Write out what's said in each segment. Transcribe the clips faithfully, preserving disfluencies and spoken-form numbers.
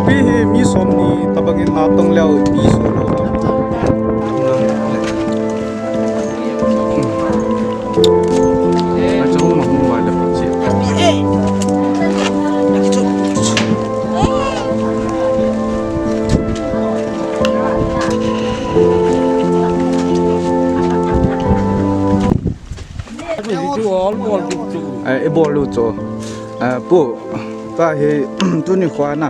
Pi hi mi som ni tabang in natong leo mi som lo. Eh, i bol lu chu. Eh, pu, ta hi tuni khua na.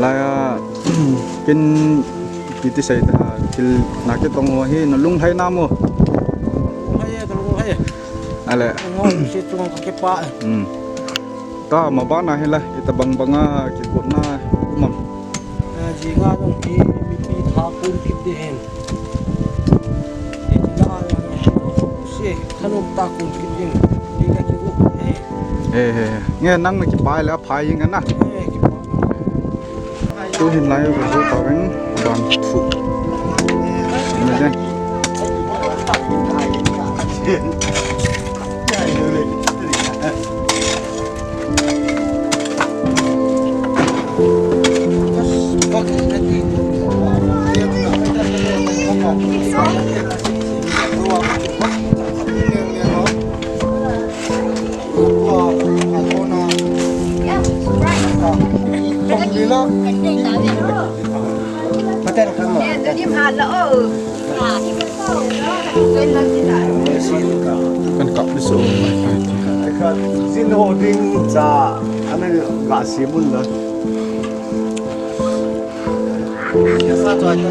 Laya, kin kiti sei ta, thil na kitong ho hi na lunglhai na mo. Lunglhai e, ka lunglhai e. Ale. Lunglhai si chung ka kipa e. Hmm. Ta ma ba na hi la, ita bang bang a kikut na umam. Ajinga dong hi mipi tha kun kit ding hen. Iti la si thanop ta kun kit ding. Ni ka kiu. Eh. Eh, eh. Nge nang na kipai la phai ing na. Eh, kipai. Tu hin lai ka zo ta veng ban thu. Ni de. Kan kap ni so mai kai ti. Zin ho ding cha, amen ga si mun la.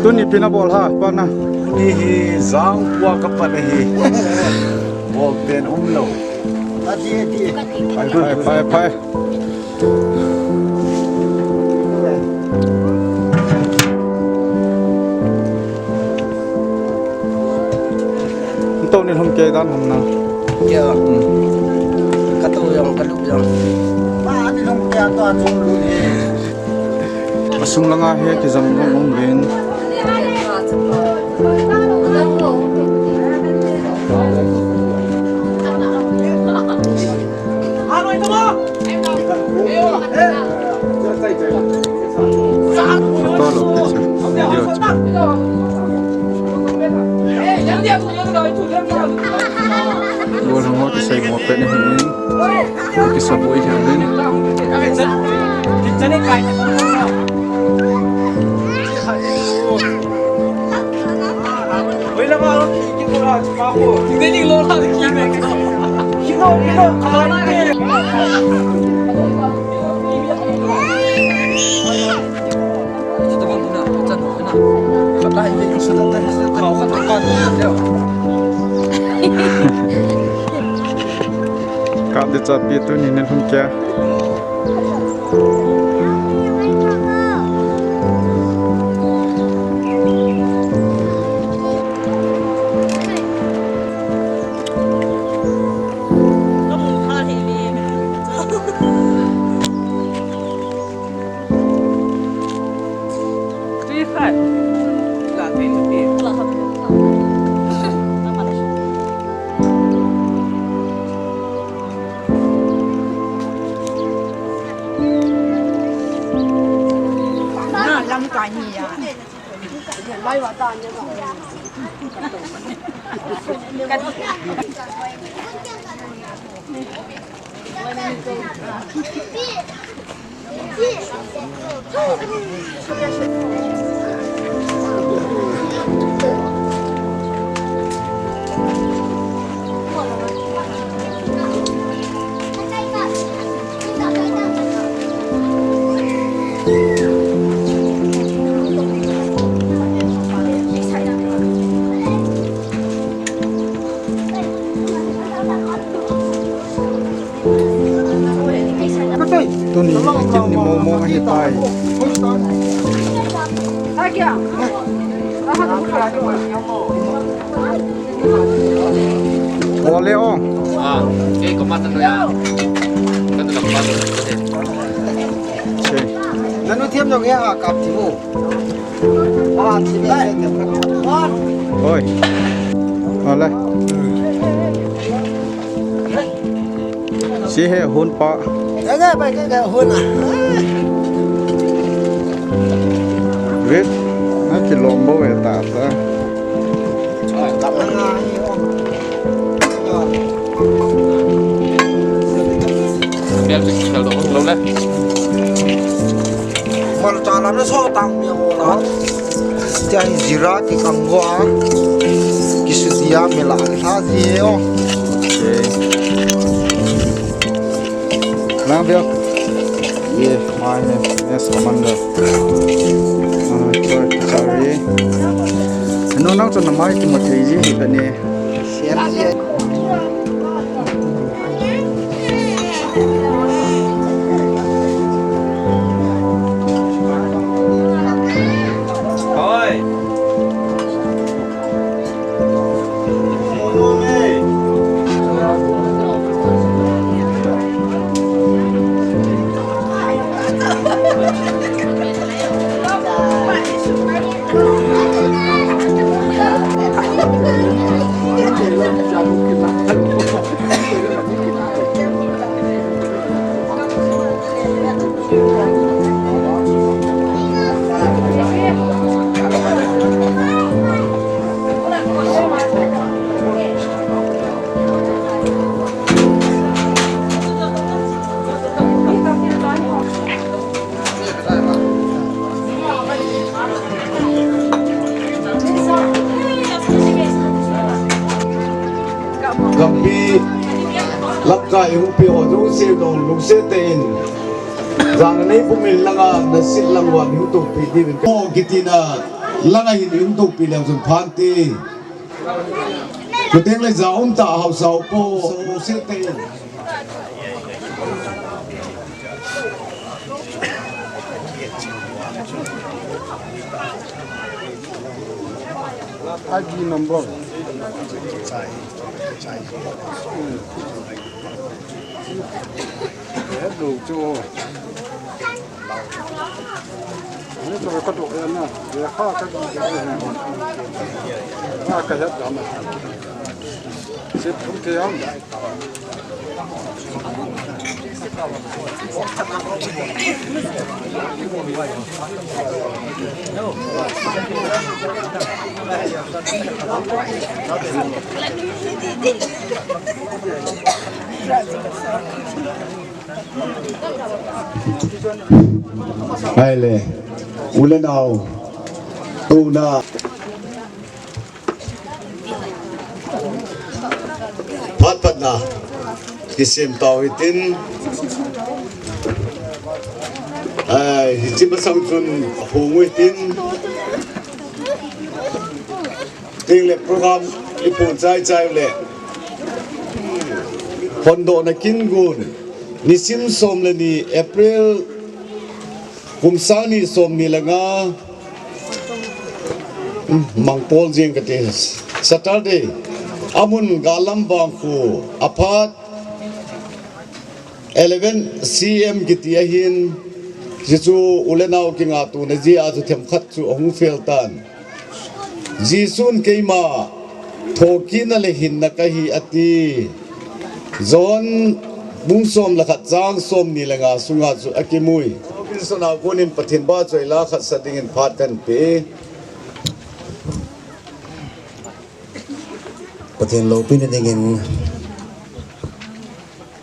Tuni pi na bol ha, pa na. Tuni hi jang kua ka pat hi. Bol pen um lo. Pai, pai, pai, pai. Tuni lhum kei dan ham na. Ya. Hmm. Ka to jong, ka lu jong. Ba, ni lhum kei to a chung lu ni. Asung langa hi kijam jong um vin. Photo lo te chu, video chu. Bol hung ho kisei mo pen hin. Kisaboi hin. Kap ding chu pi tuni nin hung kia. Tuni hi kin ni momo ahi tai. Ole o. Ah, kei ko mata no ya. Ka tu na pa tu. Nanu thiam jong ya kap ti mo. Oi. Ole. Si he hun pa. Ega pai ke ga hun a. Wait, na kilom bou e tata. Bel tu kihel doh lou le. Mal ta lam na so tang mi ho la. Tia hi jira kikang go a. Kisudia mi la la ji e o. Okay. Lang bel. Ye, my name is Commander. Ah, sorry, sorry. No, nang chun na mai tu ma thei ji hi ka ni. Oi. Gampi lamkai hung pi ho jouse jong lungset tah in. Jana nei pum in langa nasit lang uva hung topi diuvin. Ho kitina langa hin hung topi leng jong phan te. Kuteng le ja um ta hausa u po lungset tah in. I D number. Hello, cho. Ani to ka to ya na. Ya kha ka to ya na. Ka ka ya da ma. Se phu te ya. Hai le, u le nao, tuna. Phat phat na, kisem tau hitin. Ai, hiche masang chun hung u hitin. Tin le program i pun chai chai le. Hondohna kin gun. Nisim som le ni April kum sang ni som ni le nga. Hmm, mangpol jing kati. Saturday. Amun galam vang khu aphat. Eleven C M kiti ahin, hichu u le nao kingahtona jeh a chu themkhat chu ahung fel tan. Jesun keima thokitna le hinna kahi ati. John bung som le khat chang som ni le nga sunga chu akimui. Robinson a konin Pathen vahchoi la khat sa dingin phat kahin pe. Pathen loupina dingin.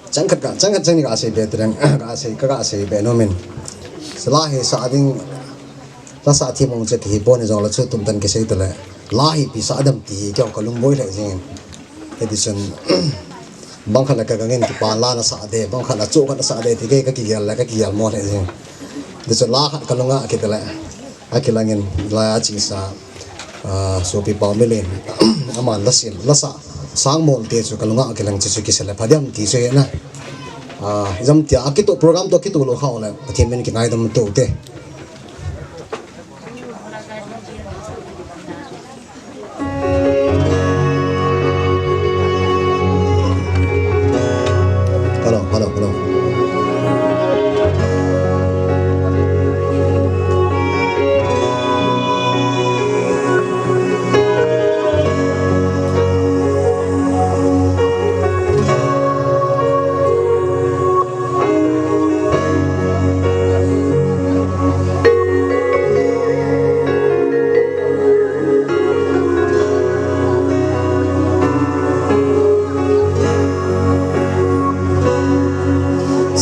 Chang khat ka, chang khat chang ni ka sei be tren, ka sei, ka, ka sei be nom in. Sela hi sa ding, la sa thi mong che ti hi pon jong la chu tum tan kisei tale. La hi ipi sa dam ti hi keu ka lungboi le jing. Hiti chun, bang khat la ka gangin kipan la na sa de, bang khat la chu ka na sa de ti ke ka kigel la, ka kigel mo le jing. Hiti chun la khat ka lunga kitale. Akilangin la a chisa, ah, sopi Pau Milen, aman la sil, la sa, sang mol te chu ka lunga akilang chu, chu kisele phadiam ti chu na. Ah, jam tia, akitu program to kitu lo khau le, Pathen min kingaidam tu te. Hello, hello, hello.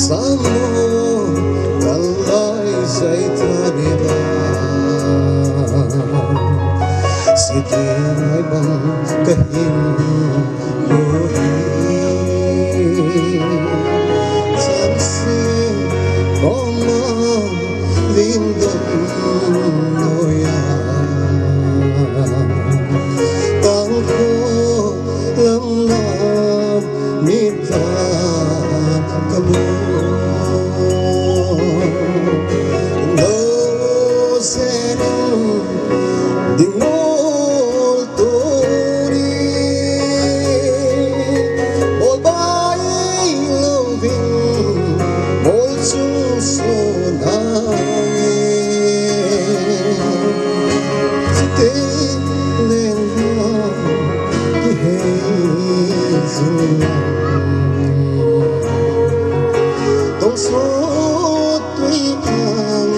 Samo kalai sai thani ba. Siti ngai bang kahin ko hi. Sansi koma lindam noya. Tangko lamna mita kamu. No senin dingol turi. Bol bai lovin bol sung sona. Site lengha kihei zing. Tong sot tui ang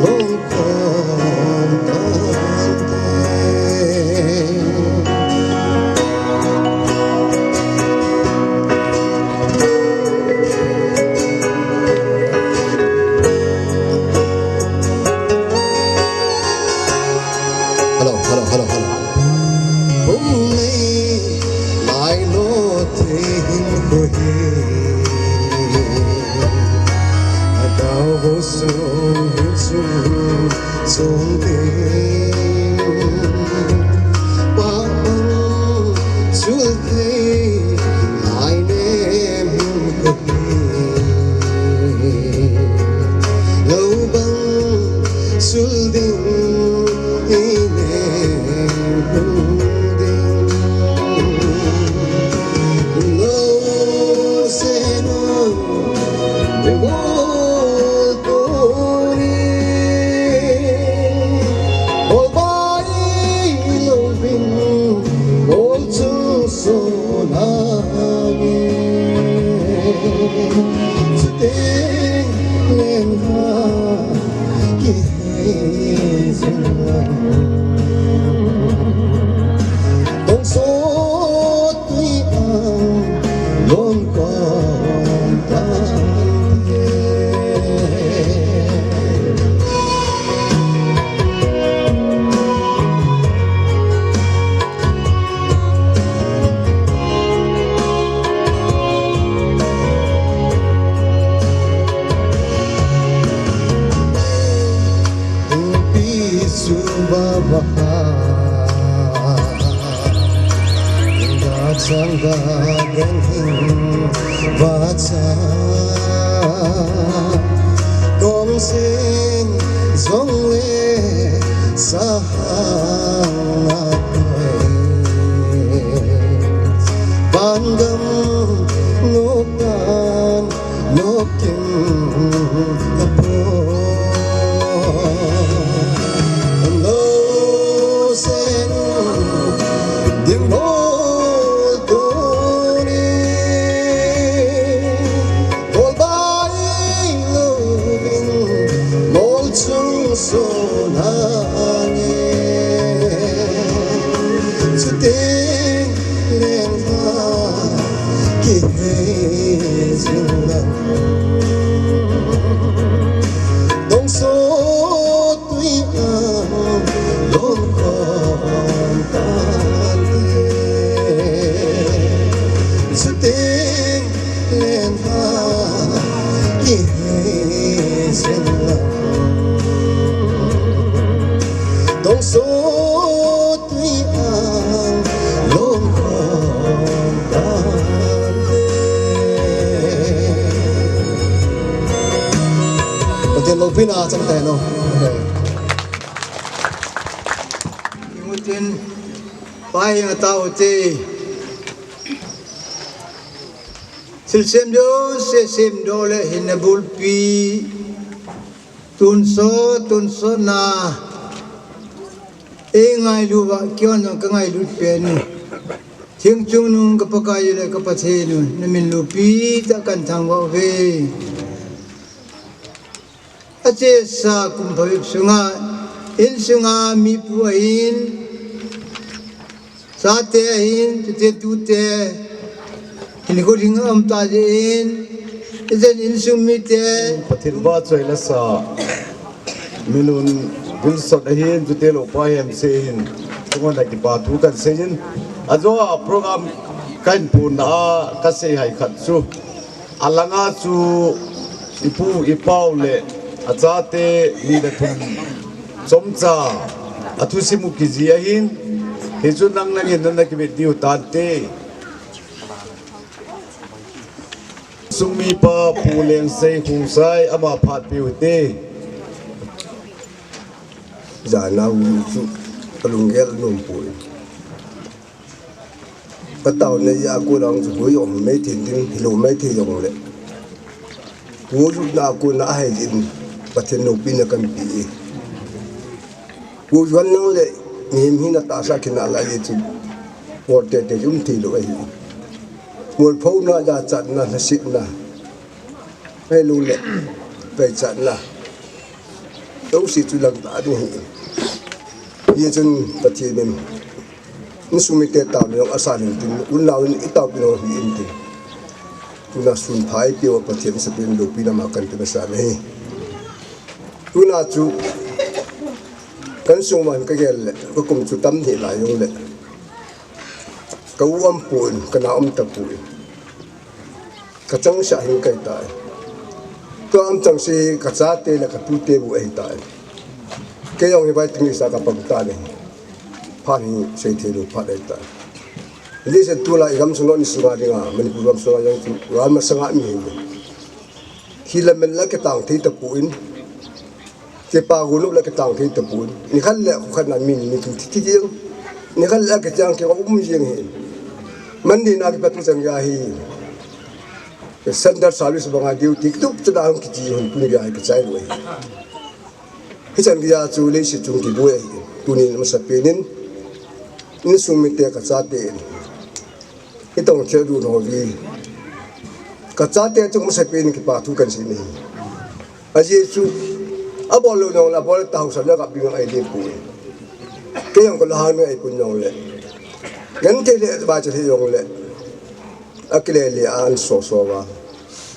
long khom tante. Hello, hello, hello, hello. Bum nei lai lo te hin ko hi. Adao bo sung hin sung sung te. Pa bang sul te lai nem hin ko hi. Lo bang sul ding, i ne hung ding. Lo se no, de bol ko ni. Bol bai lovin, bol chu so na nge. Chuteng lengha kihei jing lang. Tong sot tui ang long kon tante. Pi su ba ba ha. Ba chang ba gan hin ba cha. Kong sing zong le sa hang a koi. Ban gam no kan no king a po. Lo sen ding bol tuni. Bol bai lovin bol chung so na nge. Chuteng lengha kihei jing lang. Dong sot tui ang long kon tante. Chuteng lengha kihei jing lang. Dong sot tui ang long kon tante. Pathen loupina chang tai no. Imutin, pai nga tau te. Silsem do, sesem do le hin na bulpi. Tunso, tunso na. E ngailu va, kion jong ka ngailut pen u. Thing chung nung ka Pakai u le ka Pathen u. Na min lupi ta kan thang va ve. Achesa kum phabep sunga, in sunga mipu ahin, chate ahin, tute tute, in kho ding um ta jeh in, Zen insung mite. Pathen vahchoi lasa Minun Wilson ahin, chuteng le Upa Hemse ahin, chunga kipa thu kahin seiyin. Ajo a program kahin puna a kasei hai khat chu, alanga chu ipu ipau le achate ni le thum chomcha athusim u kiji ahin, hichu nang nangin nana kivet diu tante. Sungmipa Pu Lengsei Khongsai, ama phat peh u hite. Jana u chu kalunggel nom poi. Kataona a kon a chu hoi um mai thei ding, hilou mai thei jong le, hoi jona a kon a hai jin Pathen loupina kahin pe e. Hoi jon nang le mihem hina tahsa kina lai e chu, por tete um thei lou ahi. Molphona, jachatna, lhasetna, ahilouleh paichatna, jouse chu langtah ding ahi. Hichun Pathen in insung mite taona jong asan intin, unau in itaopeh u ahi intin, tuna sun pha ipeh uva Pathen masapen in loupina ma kahin pe masa ahi. Tuna chu ka insung uva hin kagel le, kakum chu tam hih lai jongle, ka u um pon, kana um tapon, kachangseh hin kahitai. Tua um changseh hi kachate le katute bou ahitai. Kei jong hi vai ting isa kapang tan ahi. Phat hi seithei lou phat ahitai. Hijeh chun tulai gamsung lhon sunga dinga, Manipur gamsunga jong chu gal masanga mi ahi. Hi lamen la kitang thei tapon, kipa gon u la kitang thei tapon. Nikhat le kho khat na min, min thum thi thi jeng. Nikhat le kichang kium jeng ahi. Monday na kipat u chan gei hi Sunday service banga duty kitup chana hung kiti hung tuni gei hi kichai lou ahi. Hichan geiya chu leiset chung kiboi ahi. Tunin masapen in insung mite kachate in itong thil dun ho hi, kachate chung masapen in kipa thu kahin sei ahi. Ajeh chu abol lou jongle abol ta, haosa le ka bing ahi ding poi. Kei jong ka la hang ahi pon jongle, genthei le vaicha thei jongle, akile le a an so so uva,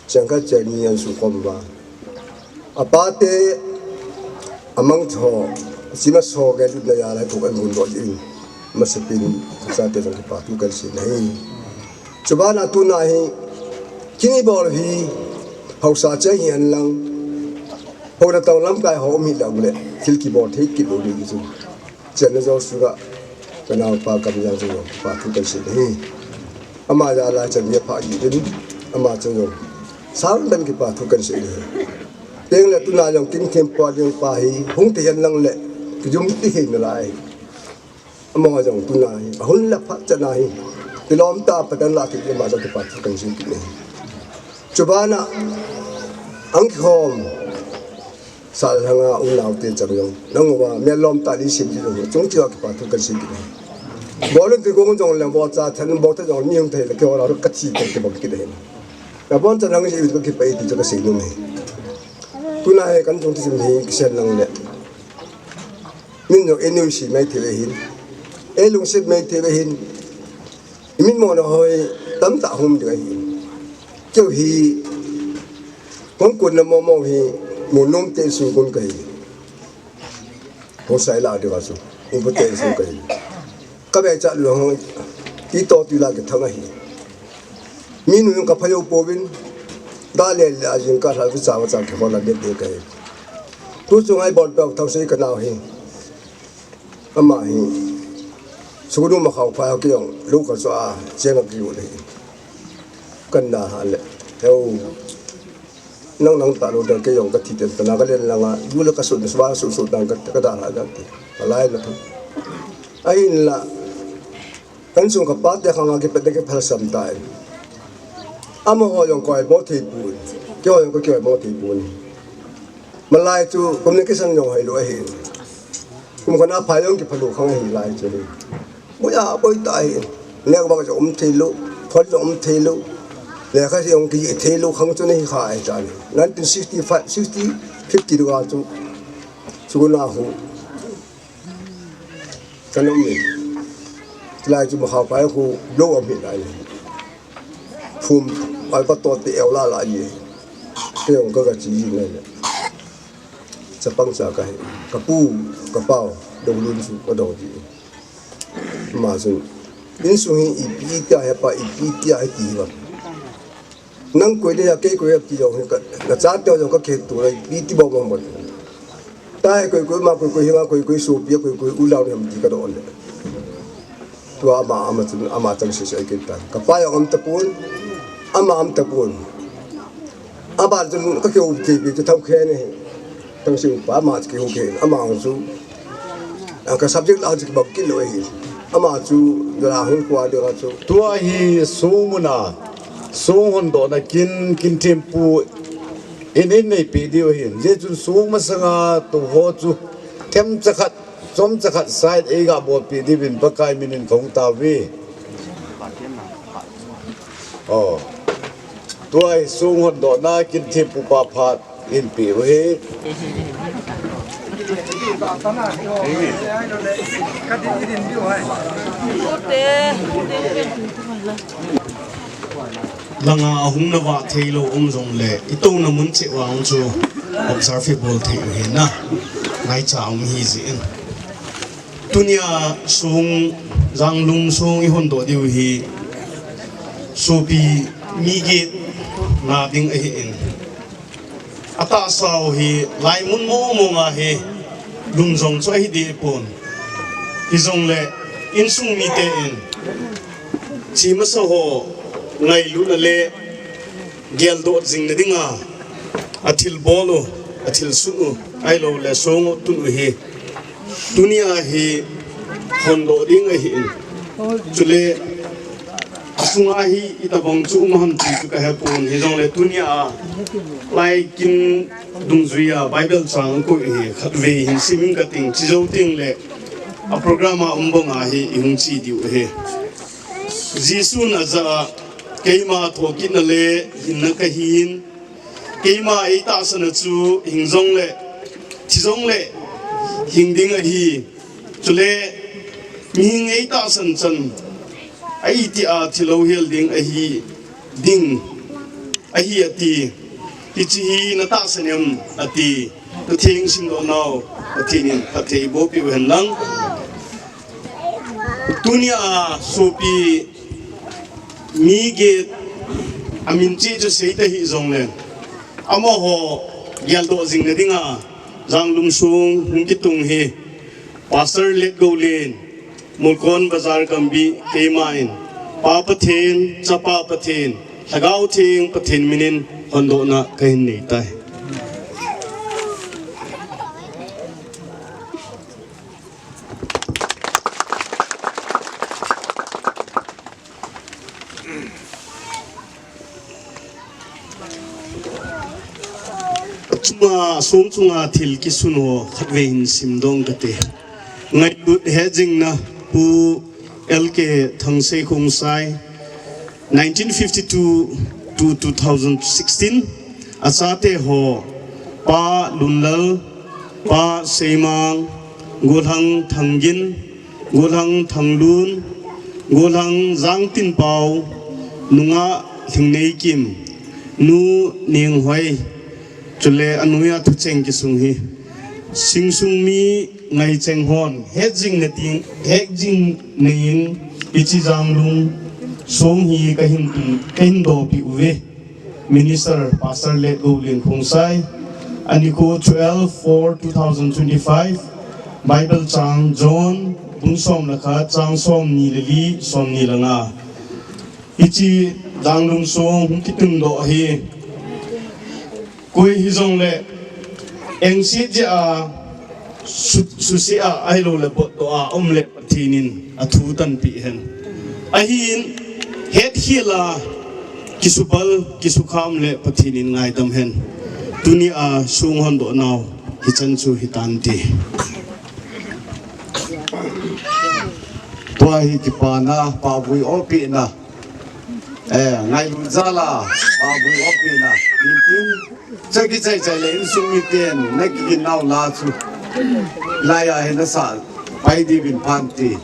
chang khat chang ni an sukhom uva, apate, amang tho, chima so ge lut na ya lai pu kan gun do jin, masapen in kachate jong kipa thu kahin sei ahi. Chubana tuna hi, kini bol hi, haosa chai hihen lang, hona tong lamkai ho um hi lang le, thil kibol thei kibol ni chu. Chenna jo suga, ka naopa Kamjang chu jong kipa thu kahin sei ahi. Ama jal a chan gei pha jin, ama chu jong sangtah in kipa thu kahin sei ahi. Tengle tuna jong kin thempu ding pa hi hung thei hen lang le, kijum ti thei nalai. Ama jong tuna hi, ahun le phat chana hi, kilom tah a Pathen lah kit le ama jong kipa thu kahin sei kit ahi. Chubana, ang kikhom sah lhanga unaote chang jong, nangho a melom tah in sem ji jong, chung cheh a kipa thu kahin sei kit ahi. Bol un ti kong jong le, bol cha than bol ta jong, mi hung thei le, keiho lah kathi kong kibang kit ahi. Ka bon chan hang ji ka kipa e ti chu kasei nom ahi. Tuna hi kan chung thusim hi kisei lang le, min jong ei nuisat mai thei ahin, ei lungset mai thei ahin, imin mona hoi tamtah hung um ding ahi. Keiho hi kong kun na momo hi, mun nom te sung kun kahi. Hung sai la ding a chu, um pu te sung kahi. Ka vei cha lu hang, ti to ti la kithang ahi. Mi nu jong ka phajou pouvin, da le le a jing ka lhal kicha cha kihol a det det kahi. Tu chung a ibol peh u Thangsei ka nao hi. Ama hi, sukunu Makhao phai ho kiyong, lu ka cho a, cheng a kiu le. Kan na ha le, heu. Nang nang ta lo da kiyong ka thi ten ta na ka len langa, lu le ka sun, swa su su dang ka, ka da ha da ti. Ka lai na thu. Ahin la, kan sung ka pa te khang a kipet te kiphal sam ta e. Amaho jong koi bo thei pon. Keiho jong ka koi bo thei pon. Malai chu communication jong hoi lou ahi. Kum khat a phai jong kiphalou khang ahi lai chu. Boi a boi ta ahi. Nek bang jong um thei lou, phone jong um thei lou. Lekha jong kijih thei lou khang chu nahi kha ahi tan. Nineteen sixty-five, sixty, fifty dua chu. Chu na hu. Kan um in. Lai chu Makhao phai khu lou um hi lai. Phum, ai pa to te eu la la ye. Kei jong ka, ka chi ji nai le. Chapang cha ka hi. Ka pu, ka pau, dong lun chu ka dong ji. Ama chun, insung hi ipi tia hepa, ipi tia he ti va. Nang koi dia, kei koi dia ti jong hi ka, ka chate jong ka khen tu lai, ipi ti bom bom bom. Ta he koi koi ma, koi koi hinga, koi koi sopi, koi koi u lau ni ham ti ka don le. Tua ama, ama chun, ama chang se se kei ta. Ka pa jong um tapon, ama um tapon. Ama chun ka keu kei pi chu tham khe ne. Tang sing pa ama chu keu kei. Ama chu, a, ka subject la chu bak kit lou ahi. Ama chu la hung kua de chu. Tua hi sung muna, sung hondohna kin, kin thempu in in neipe diu ahi. Hijeh chun sung masanga tou ho chu themcha khat, chomcha khat side ei ga bolpeh diuvin Pakai minin kahung tao uve. Oh. Tua hi sung hondohna kin thempu pa phat in pe u hi. Langa ahung na vah thei lou um jong le, i touna mun cheh vang chu observe bol thei u hi na. Ngaicha um hi jeh in. Tunia sung, Janglum sung i hondoh diu hi, sopi mi get na ding ahi in. Atahsa u hi, lai mun mong mong a hi, lum jong chu ahi deh pon. Hijongle, insung mite in, chi masa ho, ngailutna le, geldoh jing na dinga, athil bol u, athil sut u, ahilou le song u tun u hi. Tunia hi hondoh ding ahi in. Chule, asunga hi itobang chu um ham ti chu ka he pon. Hijongle tunia, lai kin dungjuia Bible chang koi hi khatvei hin sim ing kating, chi jou teng le, a program a um banga hi i hung chi diu ahi. Jesun ajah a, keima thokitna le hinna kahin, keima eitahsan a chu hing jongle, thi jongle, hing ding ahi. Chule, mihing eitahsan chan, a itih a thi louhel ding ahi, ding ahi ati. Hiche hi na tahsan em ati. Natheng simdoh nau, Pathen in phatthei eiboh peh u hen lang. Tunia sopi mi get amin cheh chu sei ta hih jongle, amaho geldoh jing na dinga Janglum sung hung kitung hi Pastor Letgoulen, Molkon Bazar Kambi, keima in, Pa Pathen, Chapa Pathen, Lhagao Theng Pathen minin hondohna kahin nei tai. Chunga, sung chunga thil kisun ho khatvei hin simdoh kate. Ngailut hejingna Pu L K Thangsei Khongsai, nineteen fifty-two to two thousand sixteen, achate ho, Pa Lunlal, Pa Seimang, Golhang Thanggin, Golhang Thanglun, Golhang Jangtinpao, nungah Lhingneikim, Nu Nenghoi, chule anuia thucheng kisung hi. Singsung mi ngaicheng hon, hetjing na ting, hetjing na in, hiche Janglum song hi kahin tung, kahin dohpeh uve. Minister Pastor Letgoulen Khongsai, anikho twelve four two thousand twenty-five, Bible chang John, bung som le khat, chang somni le li, somni le nga. Hiche Janglum song hung kitung doh hi. Koi hijongle, engse jeh a, su-, suse a, ahilou le botdoh a, um le Pathen in athu tanpeh hen. Ahin, hetkhel a, kisubal, kisukham le Pathen in ngaidam hen. Tunia song hondoh nau, hichan chu hitante. Tua hi kipana, pabui opina. Eh, ngailut jal a, pabui opina. Intin, chaki chai chai le insung miten, na kigin nau la chu. Laiya hin nasa, pai diuvin phan ti.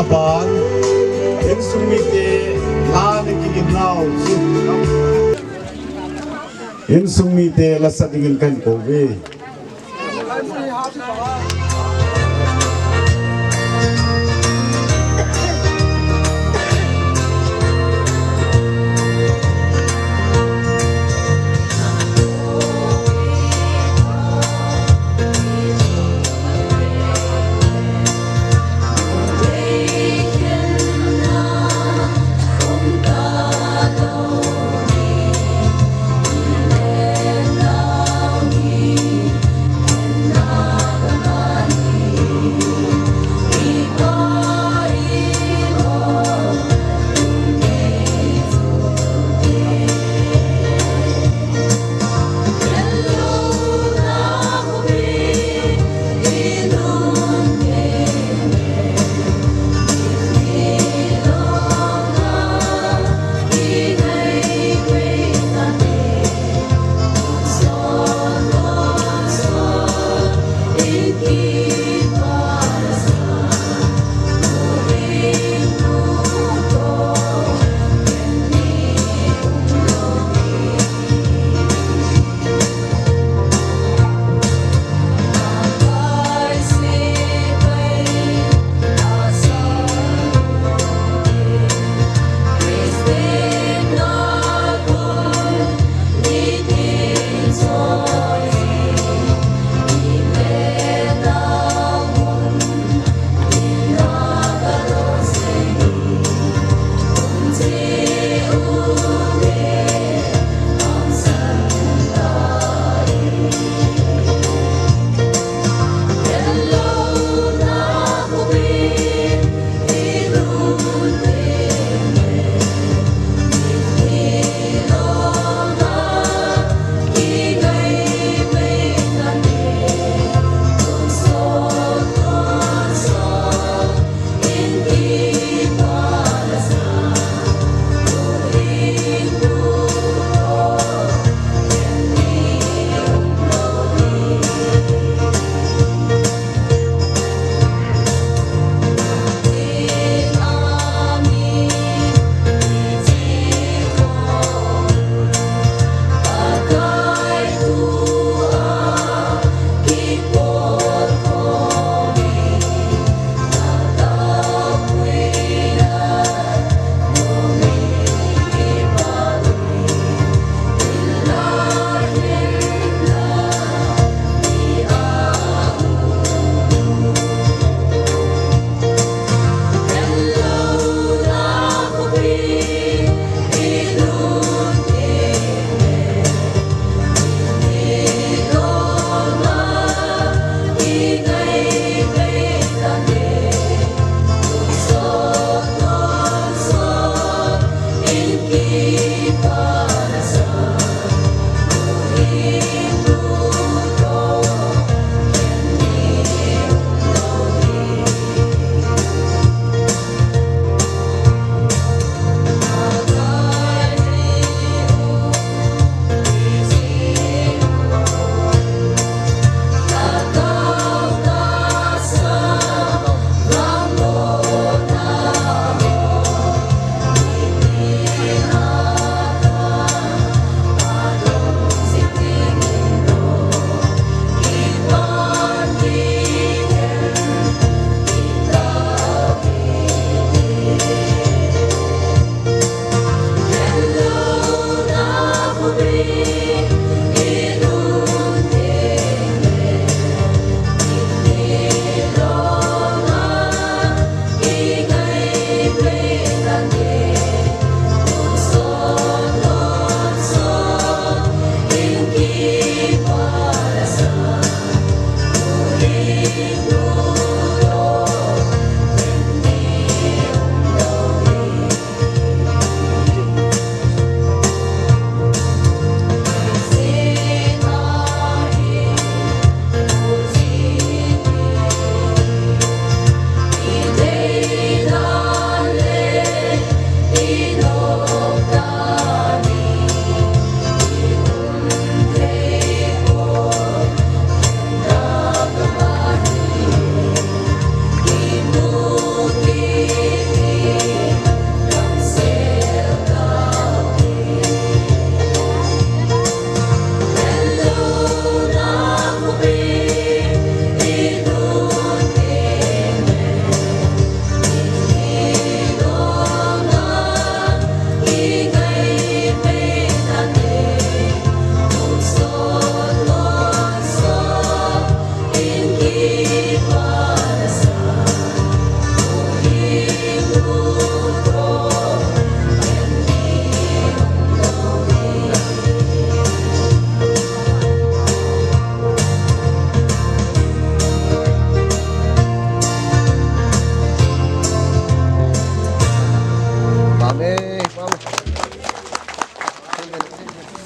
Pan, insung mite la ana kigin nau chu. Insung mite la sa dingin kahin kouve.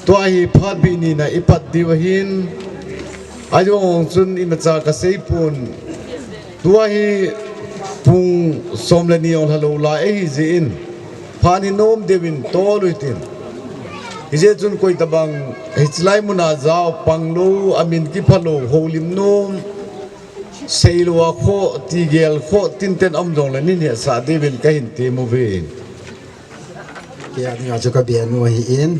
Tua hi phat bih nina i pat diu ahin, ajong chun imacha ka seipon. Tua hi pung som le ni ong lhalou lai ahi jeh in, phat hi nom deuh in tol u hitin. Hijeh chun koi tabang hichelai muna jao pang lou, amin kipha lou, houlim nom, seilou a khoh, tigel khoh, tinten um jongle nin hetsah diuvin kahin tem uve. Kei a dinga chu ka benu ahin,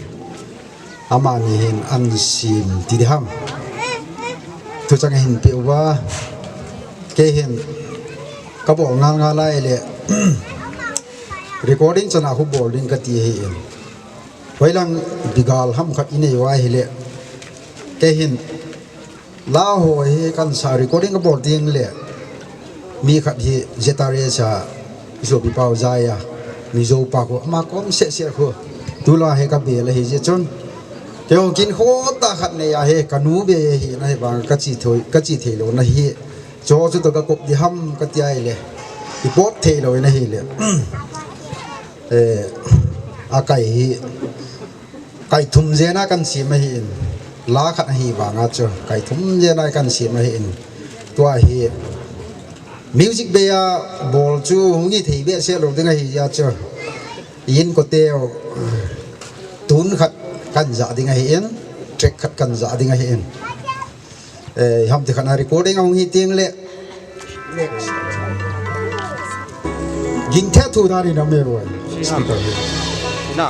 amani hin an sim ti diham. Thuchang ahin peuva, kei hin ka bol ngal ngal a ile, recording chana khu bol ding kati ahin. Hoilang bigal ham khat inei uva ahile, kei hin la ho hi kansa recording kabol ding le, mi khat hi Zetare sa Zopi Pau Jaya, Mizo pa khu, ama kom seh seh khu. Tula hi kabel ahi jeh chun, kei hung kin kho tah khat nei ahi, kanu be hina hi vang kachi thei, kachi theilou na hi. Cho chu to ka kop diham kati ahile, i pot theilou na hile. Eh, akai hi, kai thum jena kan sem ahin. La khat ahi vanga chu, kai thum jena kan sem ahin. Tua hi, music bei a bol chu hung hithei behseh lou ding ahi jeh chu. Inkote u, tune khat kan ja ding ahin, track khat kan ja ding ahin. Eh, hamti khat na recording ahung hi teng le. Gingthe thu dan in a me roi. Speaker hi. Na.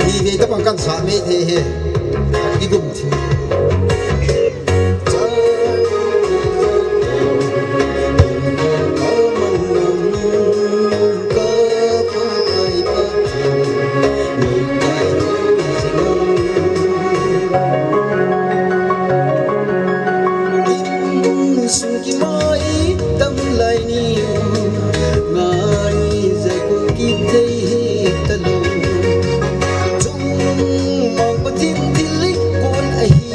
Ni vei tabang kan sa me thei he. Ki gum thi. Sung ki mai tam lai ni ngai zai ko ki thei hi ta lo. Chung mang Pathen thil kon ahi.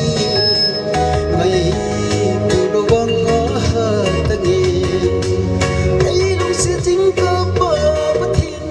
Ngai tu lo bang a ha ta nge. Ei lo se ting ka pa Pathen.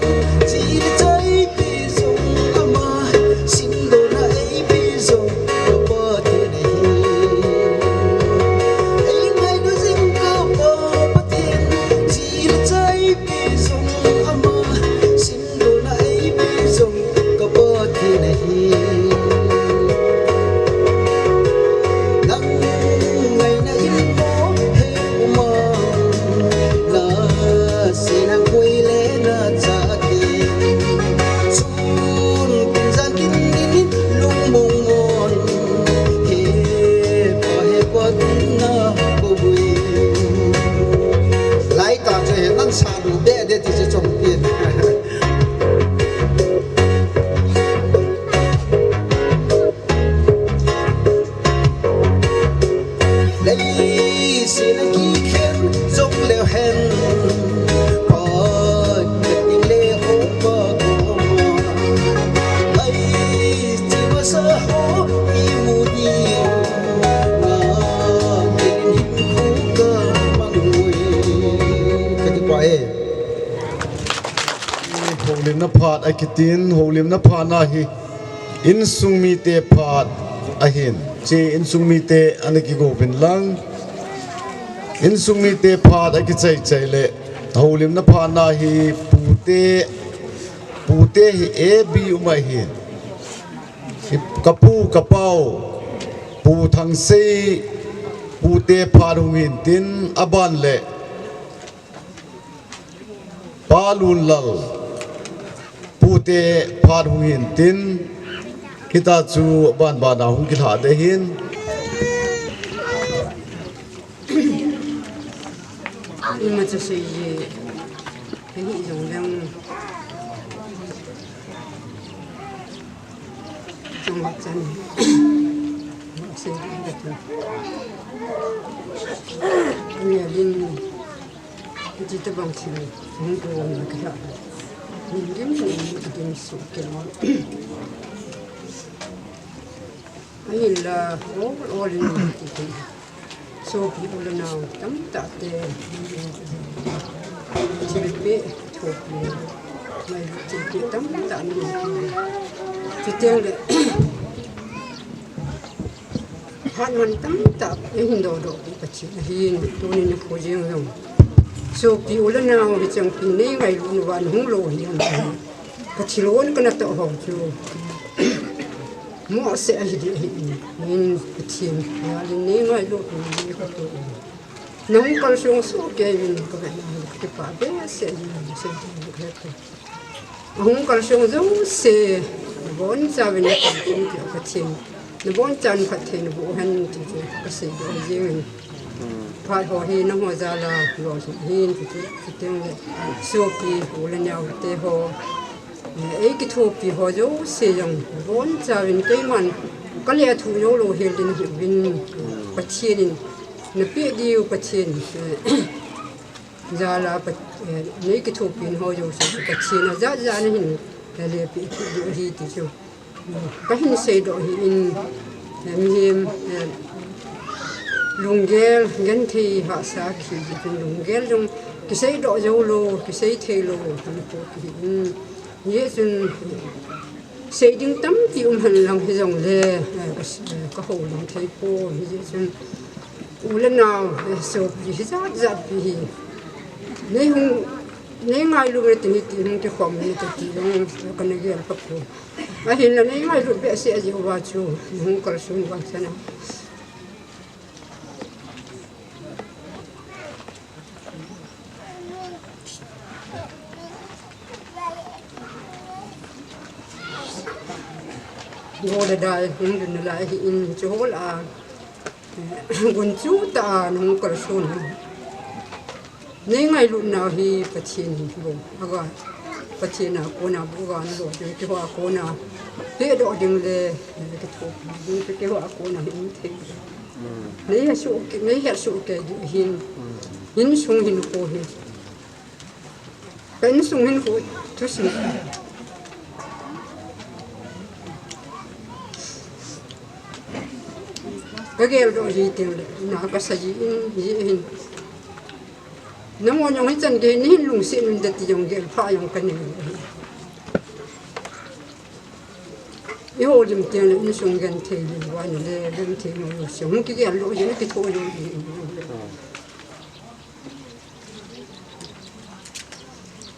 Lai ta chu he nan sa lu be de ti chu chong pin. Leiset a kikhen jong leu hen, Pathen le Hopa koma, lai chi masa ho imu diu, na kin hin khu ka mangui. Kati pa e. Houlimna phat akitin, houlimna phat na hi. Insung mite phat ahin, hiche insung mite ana kigouvin lang. Insung mite phat akichai chai le, houlimna phat na hi pute, pute hi A B um ahin. Hi kapu, kapau, Pu Thangsei, pute phat hung hintin, aban le Pa Lunlal, pute phat hung hintin, hitia chu banban a hung kilha ding ahin. Ima chu sei ji, hi jong leng. Chungla chan. Sei ji ka tu. Ni a din. Hiche tabang thil hung ko na ka la. Lim lim lim lim lim su ke lo. Ahinla, all, all in all, ti ti. Sopi u le nao tamtah te. Thilpeh, thopi. Mai thilpeh tamtah ni. Chuteng le. Phat man tamtah eihin dodoh pi Pathen ahin, tuni nikho jeng jong. Sopi u le nao hicheng pi nei ngailut uva nahung lou hi ham. Ka thilgon kana toh ho chu. Mohseh ahi ding ahi in. Min Pathen, ya le nei ngailut pi nei ka toh. Nahung kalsong soh kei uvin ka vet na hi ka kipah behseh in, sei ding ka het. Ahung kalsong jouse, nabonchauvin nakalsong ti Pathen. Nabonchauvin phatthei naboh hen ti chu kasei doh jeng in. Phat ho hi nangho jal a lolhing ahin ti chu, chuteng le sopi u le nao te ho. Ei kithopi ho jouse jong nabonchauvin keiman ka lethuh jou lou hel ding ahiuvin. Pathen in napeh diu Pathen. Jal a Pat-, eh, nei kithopi ho jouse chu Pathen a jat jat a nahin, eh, lepeh kit diu ahi ti chu. Kahin seidoh ahi in, eh, mihem, eh, lunggel, genthei hahsa khi ji chun lunggel jong kiseidoh jou lou, kisei thei lou, kahin thot ahi in. Hijeh chun, sei ding tampi um hen lang hijongle, eh, ka, eh, ka houlim thei pon, hijeh chun, u le nao, eh, sopi hijat jat pi hi. Nei hung, nei ngailut le tin hiti hung kikhom le ti jong, eh, kana gel kha pon. Ahinla nei ngailut behseh jeh uva chu, hung kalson vang sana. Go le dai hung ding nalai ahi in chu hol a. Gunchu tah a nahung kalson. Nei ngailutna hi Pathen hi bou. Aga Pathen a kona bou aga nalo ding, keiho a kona. Pedoh ding le, kithopi ding, keiho a kona hi um thei. Nei hesoh kei, nei hesoh kei ding hin. Insung hinkho hi. Ka insung hinkho thusim. Ka geldoh ji teng le, na kasa ji in, ji hin. Nangho jong hichan gei nahin lungset un te ti jong gel pha jong kanei. I houlim teng le insung genthei le, vang le genthei mo jouse. Hung kigeldoh ji, kitho jo ji.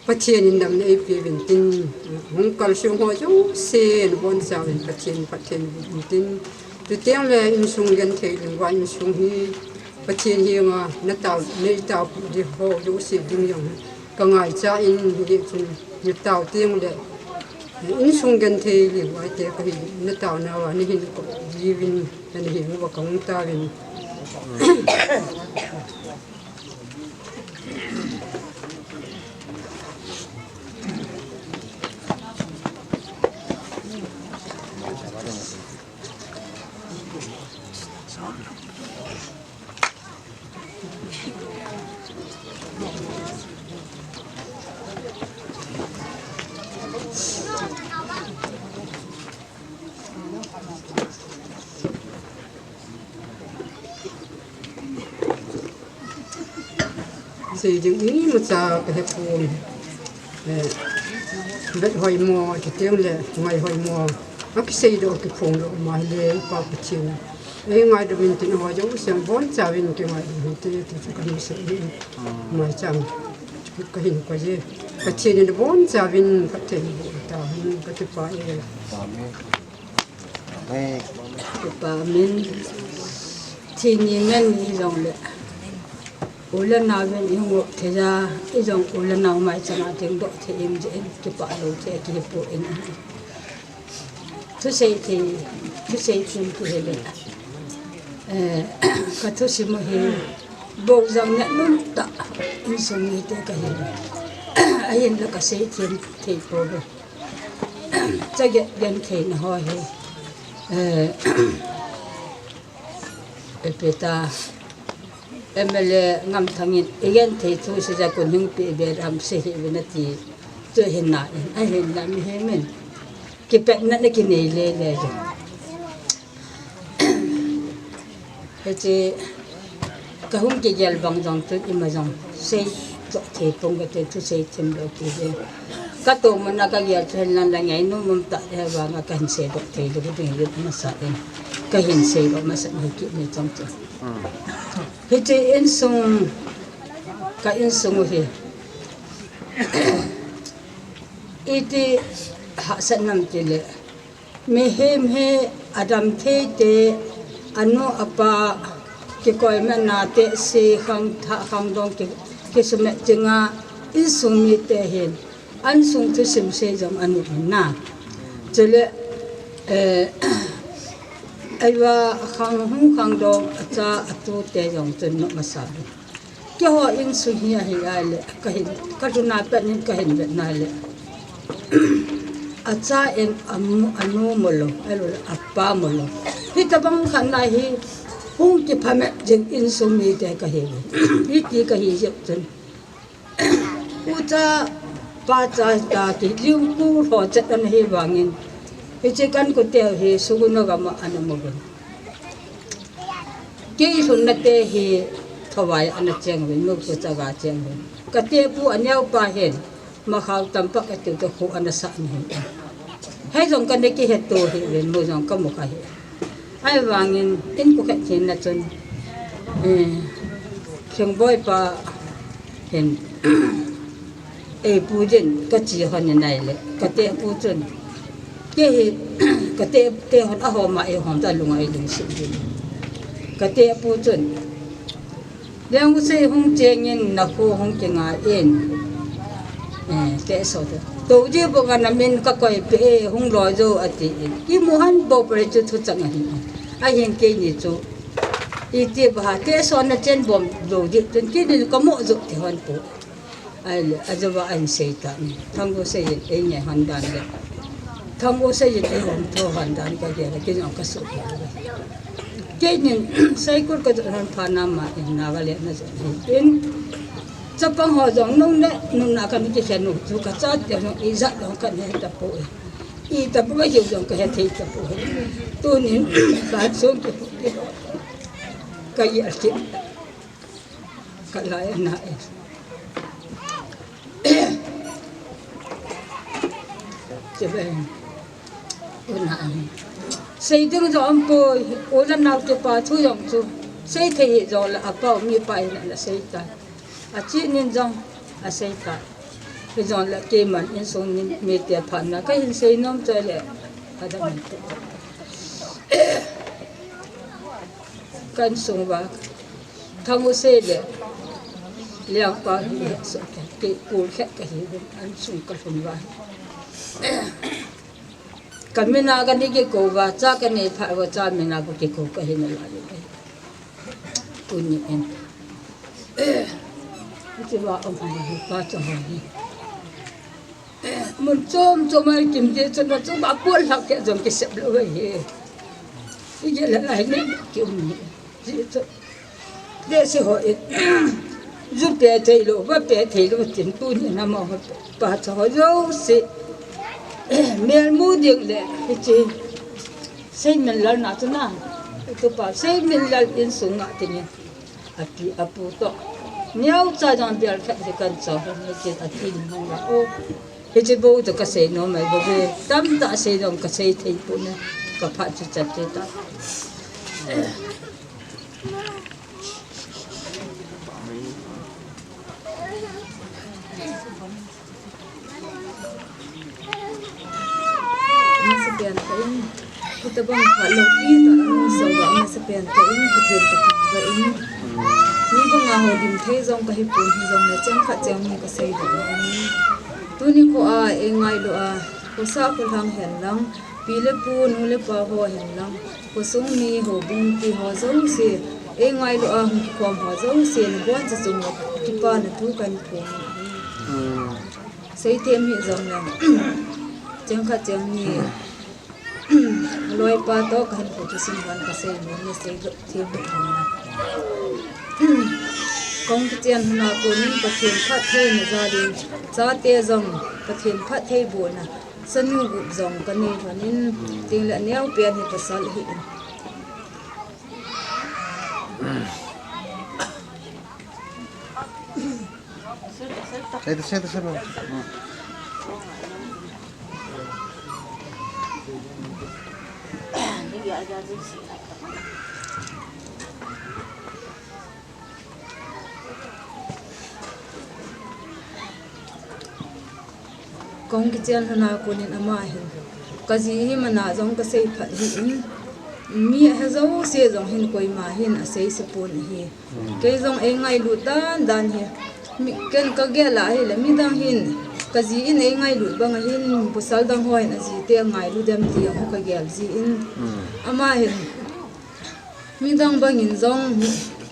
Pathen in damna eipeuvin tin, hung kalsong ho jouse, nabonchauvin Pathen, Pathen in tin. Chuteng le insung genthei le, vang insung hi Pathen henga natao, neitaopi ding ho jouse ding jong hi ka ngaicha in, hijeh chun natao teng le insung genthei le, vang te kahi, nataona uva nahin kop jiuvin, nahin uva kahung tauvin. Sei ding imacha kahepon. Eh, vet hoimo, chuteng le ngai hoimo. Akisei doh kiphong doh ma le Pa Pathen. Ei ngaidam in tin ho jong siang bon chauvin kingaidam in te ti chu kahin sei in. Maicham kahin koi e. Pathen in bon chauvin phatthei boh tahen kati pa e. Amen. Amen. Kipah in. Thi ni men ni jong le. U le nau ven i hung up thei a, i jong u le nau maicham a ding doh thei im jeh in kipah lou thei kihi poi. Thusei thei, thusei thei kihi le. Eh, ka thusim u hi, bou jang neh num tah, insung mite kahi. Ahin la ka sei thei thei pouve. Cha gen, gen thei na ho hi. Eh, Epeta, M L A Ngamthang in, i gen thei thu sei ja kun hung pe be ram sei hi ve na ti. Chu hin na in, ahin la mihem in. Kipetna na kinei le le jong. Hiche, ka hung kigel bang jong chun ima jong. Sei, chok thei pong ka te thusei thim lou ki ve. Ka to mo na ka gel chu hin la la ngai nu mum ta he vang a ka hin sei doh thei lou ding hi masa in. Ka hin sei doh masa ni ki ni chang chang. Hiche insung, ka insung u hi. Iti hahsat nam ti le. Mihem hi adam thei te, anu apa, kikoi mena te, se khang, tha khang dong ki, kisumet chinga, insung mite hin. An sung thusim sei jong anu in na. Chule, eh, aiva khang hung khang dong acha atu te jong chun no masa. Keiho insung hi ahi a le, kahin, ka lhun a pat in kahin vet na le. Acha in amu, anu mo lou, ahilou le apa mo lou. Hitabang khat na hi, hung kiphamet jing insung mite kahi. Hiti kahi jep chun. U cha, pa cha ta ki liu ku lho chet an hi vangin. Hiche kan ku teu hi suguna gama ana mo ven. Kei lhunna te hi thovai ana cheng ven, nu ku cha ga cheng ven. Ka te pu a neo pa hin, ma khao tam pa ka tiu to khu ana sa ni hin. Hei jong ka ne ki het to hi ven, mu jong ka mu ka hi. Ahivangin, in ku khat hin na chun, eh, Khengboi pa hin, ei pu jin ka chi hon ni nai le, ka te pu chun, ke hi, ka te, te hon a hom a ei hom ta lung a ei lung si jin. Ka te pu chun, Leng u sei hung chengin na khu hung kinga in. Eh, te so te. To ji bo ka na min ka koi pe e hung loi jo ati in. Ki mu han bo pe chu thu chang ahi. Ahin ke ni chu. Iti ba ha te so na chen bom jo ji tun ki ni ka mo jo te hon pu. Ai le, a jo ba an sei ta ni. Thang u sei ei nge han dan le. Thang u sei ei hom tho han dan ka ge le ki jong ka su. Keinin, Saikul ka jot han pha na ma in Nagaland na jot hin. Chapang ho jong nung ne, nung na kan ki khen u, chu ka cha te jong i jat jong kan he ta po e. I ta po ka hiu jong ka he thei ta po e. Tunin, ka sung ki pu ki. Ka i a ki. Ka lai na e. Che ve. Una. Sei ding jong um poi, u le nau te pa thu jong chu. Sei thei hi jong le a pau mi pa in la sei ta. A chi nin jong a sei ta. Hi jong le keiman insung nin mi te pha na ka hin sei nom choi le. A da man te. Kan sung va. Thang u sei le. Liang pa hi so ke, ke kul khe ka hi an sung ka lhun va. Ka mina ka ni ki ko va, cha ka ni pha va, cha mina ko ki ko ka hi na la le. Tuni in. Ti va om ha pa cha ha ni. Mun chom chom a kim je chun na chu ba pol lhak ke jong ki sep lo hi. I je la lai ne ki um ni. Ji chu. Lehse ho e, ju pe thei lou, va pe thei lou, tin tuni na ma ho, pa cha ho jouse. Mel mu ding le, hiche. Seiminlal na chu na. Tu pa, Seiminlal insung a tingin. A pi, a pu to. Neo cha jong bel khat hi kan cha ho, hiche a ti ni hong la o. Hiche bou chu kasei nom ahi bou ve. Tamtah sei nom kasei thei pon a, kaphat chu chat te ta. Masa pen ka in, hitabang phat loupi tah in, so va masa pen ka in, Pathen kathangvah in. Mi banga houlim thei jong kahi pon hijongle cheng khat cheng ni kasei doh nom e. Tuni kho a eingailu a, khosa kholhang hen lang, pi le pu, nu le pa ho hen lang, khosung mi, houbung ti ho jouse, eingailu a hung kikhom ho jouse, naboncha chunga kipana thu kahin phong e. Seithem hih jongle, cheng khat cheng ni, aloipa toh kahin phutusim han kasei nom e, seithem hih jongle. Kahung kichen lhona konin Pathen phattheina jal in, chate jong Pathen phatthei bohna, chanu gup jong kanei lhonin, tengle aneo pen hi pasal ahin. Sei ta, sei ta, sei ta. Kahung kichen lhona konin ama hin, kaji hi mana jong kasei phat ahin, mi ahe jouse jong hin koima hin aseise pon ahi. Kei jong eingailut dan dan hi, mi, ken kagel a ahile midang hin, kaji in eingailut bang ahin, pasal dang ho hin aji te angailu dem ti jong hi kagel jin, ama hin, midang bangin jong mi,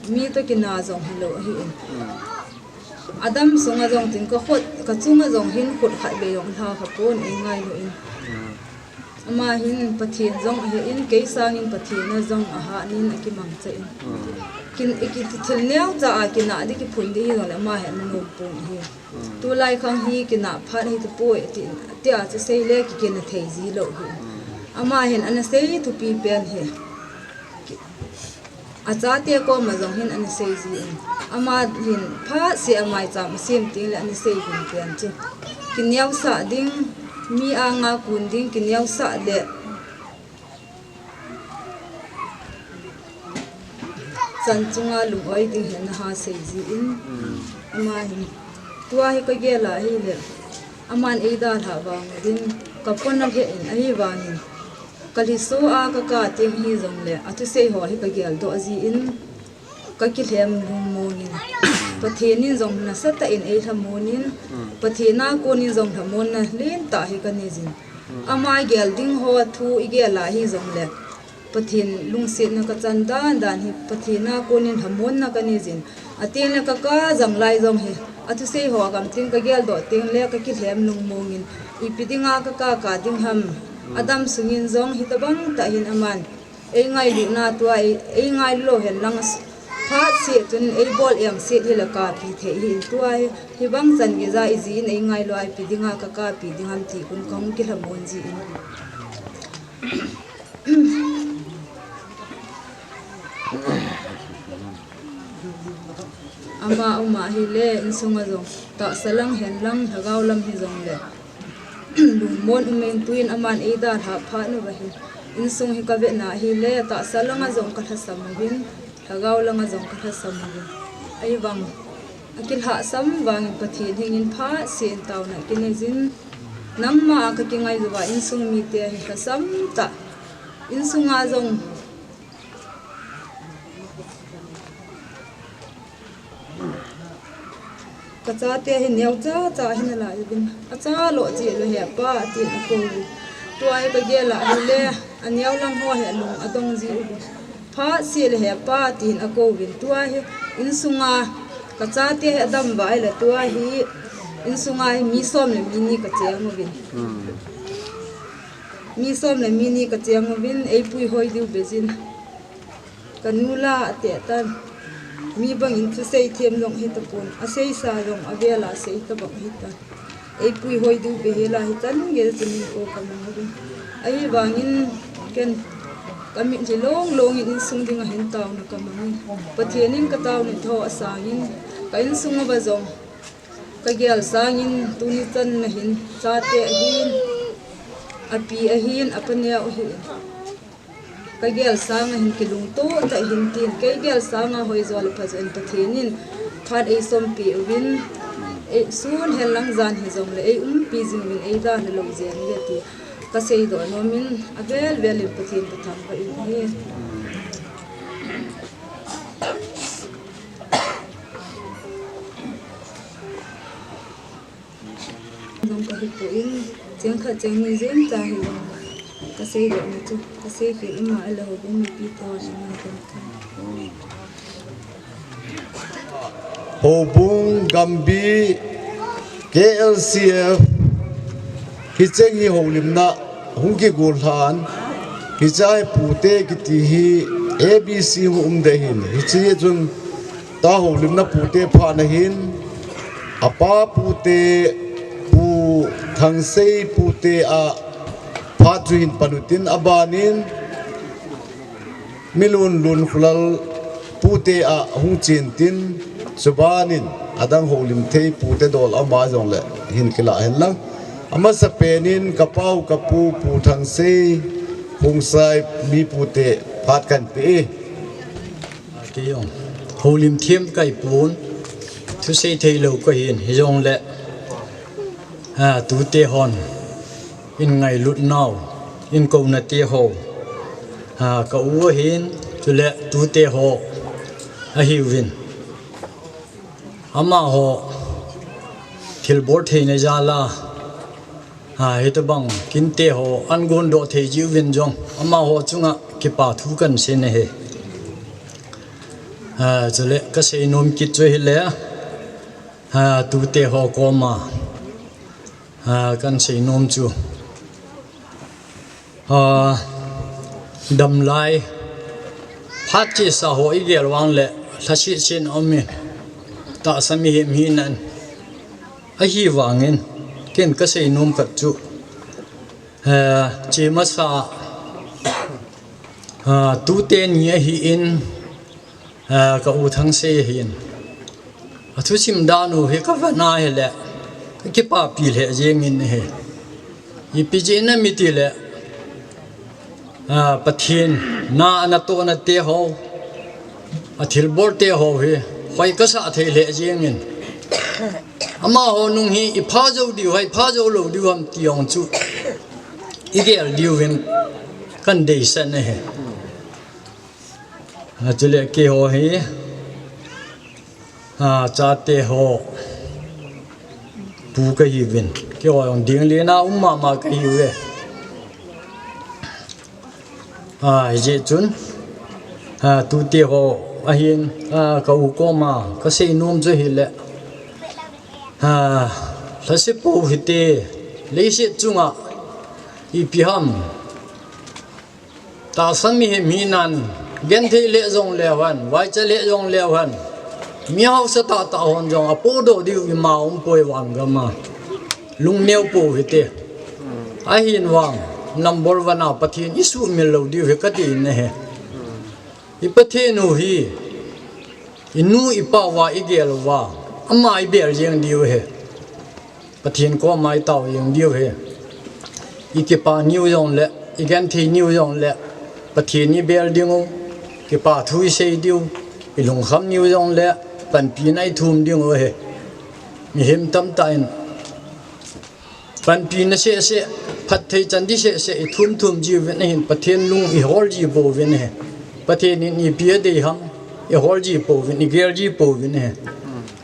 mi toh kina jong hilou ahin. Adam sunga jong tin kakhut, kachunga jong hin khut khat beh jong lha kha pon eingailu in. Ama hin Pathen jong ahin, kei sangin Pathen a jong ahanin akimangcha in. Kin, iki thil neocha a kinah di kiphun di hijongle ama hin ana nom pon ahi. Tulai khang hi kinah phat hitapoi ati, tia chu seile kikina thei jilou hi. Ama hin ana sei thupi pen hi, achate koma jong hin ana sei jin. Ama hin phatseh a maicham asem tengle ana sei jin pen chu, kineosah ding, mi anga kun ding, kineosah le chan chunga lung-oi ding hi ana sei jin. Ama hin, tua hi kagel a ahile, aman eidalhah vang uvin, kapona lheh in, ahivangin kalhiso a kaka teng hijongle, athusei ho hi kageldoh jin, kakilhem lungmongin, Pathen in jong nasatah in eilhamon in, Pathen a konin jong lhamonna lentah hi kanei jin. Ama gel ding ho thu igel a hijongle, Pathen lungsetna kachan dan dan hi Pathen a konin lhamonna kanei jin. Atengle kaka jang lai jong hi, athusei ho gam tin kageldoh tengle kakilhem lungmongin, ipi dinga kaka ka ding ham. Adam sungin jong hitabang tah hin aman eingailutna tua, ei, eingailu lou hen lang, phatseh chun eibol engset hile kapi thei ahin tua hi, hibang chan geija ijin eingailu a ipi dinga kakapi ding ham ti kon kahung kilhamon jin. Ama uma hile, insunga jong, tahsa lang hen lang, lhagao lam hijongle, lungmon umin, tuin aman eidalhah phat uva hin, insung hi kavetna hile, tahsa langa jong kalhasam uvin, lhagao langa jong kalhasam uvin. Ahivang, akilhahsam vangin Pathen hengin phatseh in taona kinei jin, nangma a kakingai jouva insung mite hi lhasam tah, insunga jong kachate hi neocha cha hin alai uvin, acha lou cheh lou hepa atin akouvin. Tua hi kagel a hile, aneo lang ho hi alung adong ji uvin. Phatseh le hepa tin akouvin. Tua hi insunga kachate hi adam uva ahile tua hi insunga hi mi som le mi ni kacheng uvin. Mi som le mi ni kacheng uvin, eipuihoi diu beijin. Kanu la ateh tan. Mi bangin thusei them jong hitapon. Aseisa jong avela sei tabang hitan. Eipuihoi diu behela hichan geiya chun hinkho kamang uvin. Ahivangin ken kamitlhi long longin insung dinga hin taona kamang in. Pathen in kataona thou asangin ka insung uva jong Kagel sangin tuni chan nahin chate ahin, api ahin, apaneo ahin. Kagel sanga hin kilungto tah hin tin, kagel sanga hoijo le phajo in Pathen in phat eisompeh uvin, ei sun hen lang jan hijongle eiumpi jing uvin, eidalha lou jeng uve ti kaseidoh nomin, avel vel in Pathen kathangvah in ahi. Jong kahipoi, cheng khat cheng ni jeng cha hi jong kaseidoh na chu, kasei khel ima ahile houbung mipi te ho jong Houbung, Gambi, K L C F, hicheng hi houlimna hung kigol lhan, hiche hi pute kiti hi A B C hung um ding ahin, hiche chun ta houlimna pute phat ahin, apa pute, Pu Thangsei pute a phat chu hin pan utin, abanin Milun Lunkholal pute a hung chen tin, chubanin adang houlim thei pute dol ama jongle hin kilah hen lang. Amasapen in kapau kapu Pu Thangsei Khongsai mi pute phat kahin pe e. Kei jong houlim them kahi pon, thusei thei lou kahin, hijongle, a, tute hon in ngailut nau, in kouna te ho, a, ka u ahin, chule tute ho ahiuvin, amaho thilbol theina jal a, a, hitobang kinte ho ahin gondoh thei jiuvin jong amaho chunga kipa thu kahin sei ahi. A, chule kasei nom kit chu ahile, a, tute ho koma, a, kahin sei nom chu, a, damlai phat chesa ho igel vang le lhaset set aumin, tahsa mihem hinan, ahivangin ken kasei nom khat chu, a, chemasa, a, tute ni ahin, a, ka u Thangsei ahin, athusim dan u hi kavet a ahile kakipapi lheh jengin ahi. Ipi jeh inem itile, a, Pathen na anatohna te ho, athilbol te ho hi hoi kasah thei lheh jengin, amaho nung hi ipha jou diu ham, ipha jou lou diu ham ti jong chu igel diuvin kahin deisah ahi. A, chule keiho hi, a, chate ho pu kahiuvin, keiho jong ding lena um mama kahiuve. A, hijeh chun, a, tute ho ahin, a, ka u koma kasei nom chu ahile, a, lhase pou hite, leiset chunga ipi ham, tahsa mihem hinan, genthei lheh jongleu hen, vaicha lheh jongleu hen, mi haosa tahtah hon jong apodoh diu ima umpoi van gama, lungneo pou hite. Ahin vang, number one a Pathen isuhmil lou diu hi kati in ahi. I Pathen u hi inu ipa uva igel uva, ama ibel jeng diu ahi. Pathen koma itao jeng diu ahi. Ikipa niu jongle, igenthei niu jongle, Pathen ibel dingu, kipa thu isei diu, ilungkham niu jongle, panpina ithum dingu ahi. Mihem tamtah in panpina sehseh, phatthei chan di sehseh ithum thum jiuvin ahin, Pathen lung ihol ji pouvin ahi. Pathen in ipi adei ham ihol ji pouvin, igel ji pouvin ahi.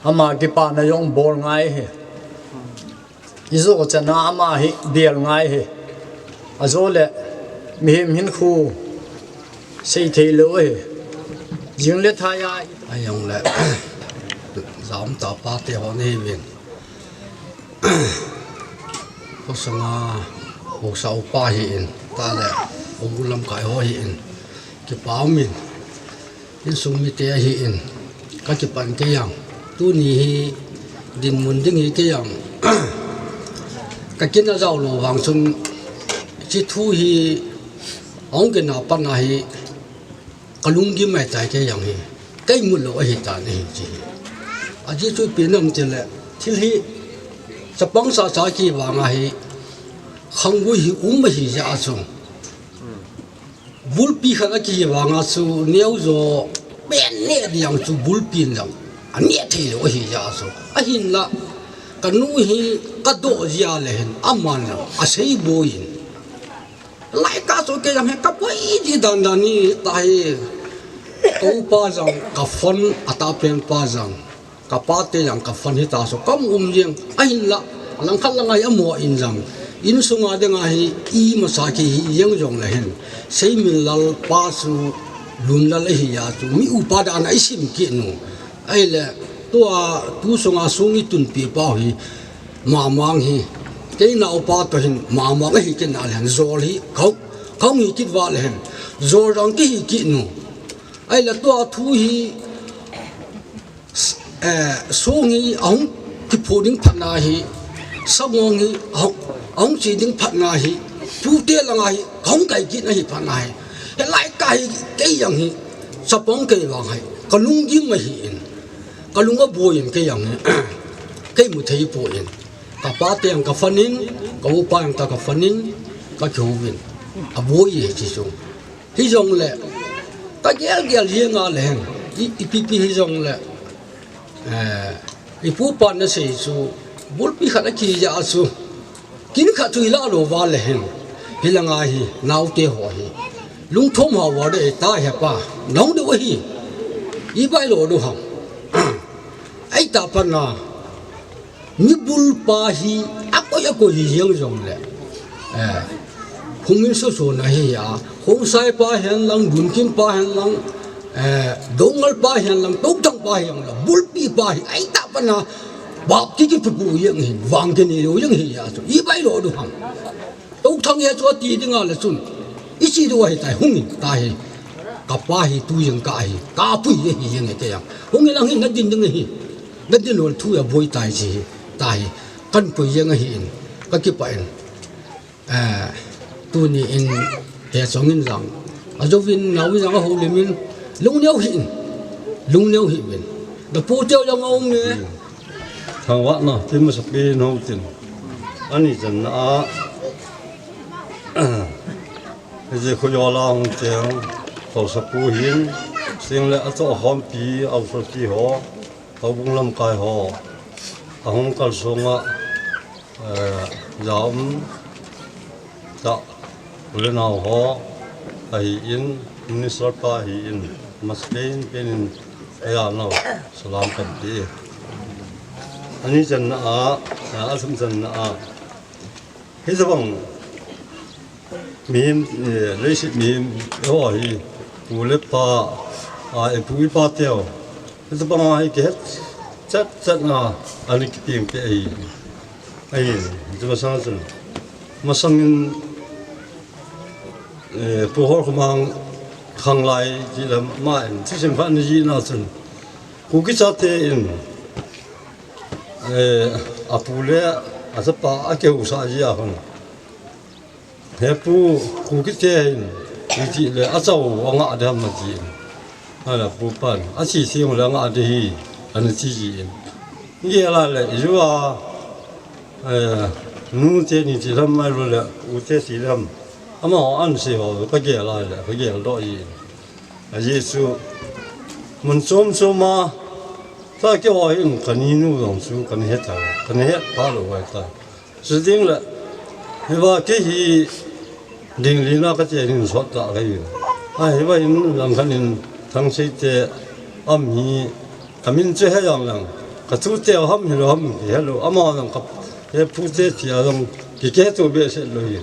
Ama kipana jong bol ngai ahi. Ijo chana ama hi bel ngai ahi. Ajole mihem hinkho seithei lou ahi. Jingle thaiya, ajongle, jaum tapa te ho nahiuvin, khosanga haosa upa ahin, tale, houbung lamkai ho ahin, kipa umin, insung mite ahin, kakipan kei jeng. Tuni hi dinmun ding hi kei jeng, kakin ajao lou vang chun, hiche thu hi ahung kina pat a hi kalunggim ahitai kei jeng hi. Kaimut lou ahitan ahi hiche hi. Ajeh chu ipi ham itile, Thil hi chapang chacha kivang ahi, khanggui hi um ahi jeh a chu. Bulpi khat akihi vang a chu neo jo pen neh ding chu bulpi in jong aneh thei lou ahi jeh a chu. Ahinla kanu hi kadoh jeh a le hin aman jong asei boi in. Lai ka chu kei jong hi kaboi ji dan dan ni ta hi. Ka upa jong ka phone a ta pen pa jong. Ka pa te jong ka phone hi ta so ka um jeng ahinla langkhat lang a hi amo in jong. Insunga ding a hi ima sa kihi jeng jong le hin. Seiminlal pa chu Lunlal ahi a chu mi upa dan a i sim kit nu. Ahile tua tu sunga sung i tunpi pa hi Mamang hi. Kei naupa to hin Mamang ahi kit na le hin Jol hi khong, khong hi kit va le hin. Jol jong kihi kit nu. Ahile tua thu hi, eh, song hi ahung kiphu ding phat na hi, sangong hi ahung, ahung chi ding phat na hi, pute langa hi, ahung kai kit na hi phat na hi. Hilai ka hi, kei jong hi, chapang kei vang hi, ka lunggim ahi in, ka lung aboi in kei jong hi, kei mu thei poi in. Ka pa te jong ka phone in, ka upa jong ta ka phone in, ka kihou vin. Aboi hi chi sung. Hijongle, ka gel gel jeng a le hin, i, ipi pi hijongle, eh, i pupa na sei chu, bulpi khat akihi jeh a chu, kin khat chu i la lou va le hin, hilanga hi, naote ho hi, lungthom hao va de ta he pa, nong de va hi, i bai lou du ham. Ai ta pa na, Mi bulpa hi akoi akoi hi jeng jongle, eh, hung in soso na hi a, Khongsai pa hen lang, Dunkim pa hen lang, eh, Dongal pa hen lang, Tokthang pa hen lang, bulpi pa hi, ai ta pa na, bap ki ki pu pu jeng hin, vang ki ni lou jeng hi a chu, i bai lou du ham. Tokthang hi a chu ati ding a le chun. I chi du ahi tai hung in ta hi. Ka pa hi tu jeng ka hi. Ka pui hi jeng hi te jang. Hung in lang hi na din ding hi. Na din lou thu a boi tai chi hi. Ta hi. Kan pui jeng ahi in. Ka kipah in. Eh, tuni in he chong in jang. A jo vin nau in jang a ho lim in. Lung neo hi in. Lung neo hi vin. Na pu teo jang a um e. Thangvahna, tin masapen hung tin. Ani channa a, hiche Khojola hung teng, Haosapu hin, sing le achoh khompi, Haosapi ho, Houbung lamkai ho, ahung kalsong a, eh, jaum, ta, u le nao ho, ahi in, minister pa ahi in, masapen pen in, aya nau, salam kan ti. Ani channa a, a thum channa a. Hitabang, mihem, eh, leiset mihem, ho hi, pu le pa, a, i pu i pa teu. Hitabang a hi kihet, chat, chat na, ani kiping pe ahi. Ahi, hitabang sang chun. Masang in, eh, Pu Holkhomang khanglai ji lam ma in, thusim khat ni ji na chun. Kuki chate in, eh, apu le achapa akihousa ji a hon. He pu, Kuki te in, iti le achao anga de ham ti in. Ala pu pan, achi si le anga de hi, ana chi ji in. Nge la le, ijua, eh, nu te ni ti lam mai lo le, u te ti lam. Amaho an si ho, ka gel a le, ka gel doh ji. Ajeh chu, mun chom chom a, ta keiho hin ka ni nu jong chu ka na het a, ka na het pha lou vai ta. Chu ding le, hiva kei hi, ding li na ka che hin sot ta ka hi. A hiva hin lam khan in, Thangsei te, am hi, Ka min chu he jong lang, ka tute ham hilou ham, hilou, ama jong ka, he pute tia jong, ki ke tu be se lou hi.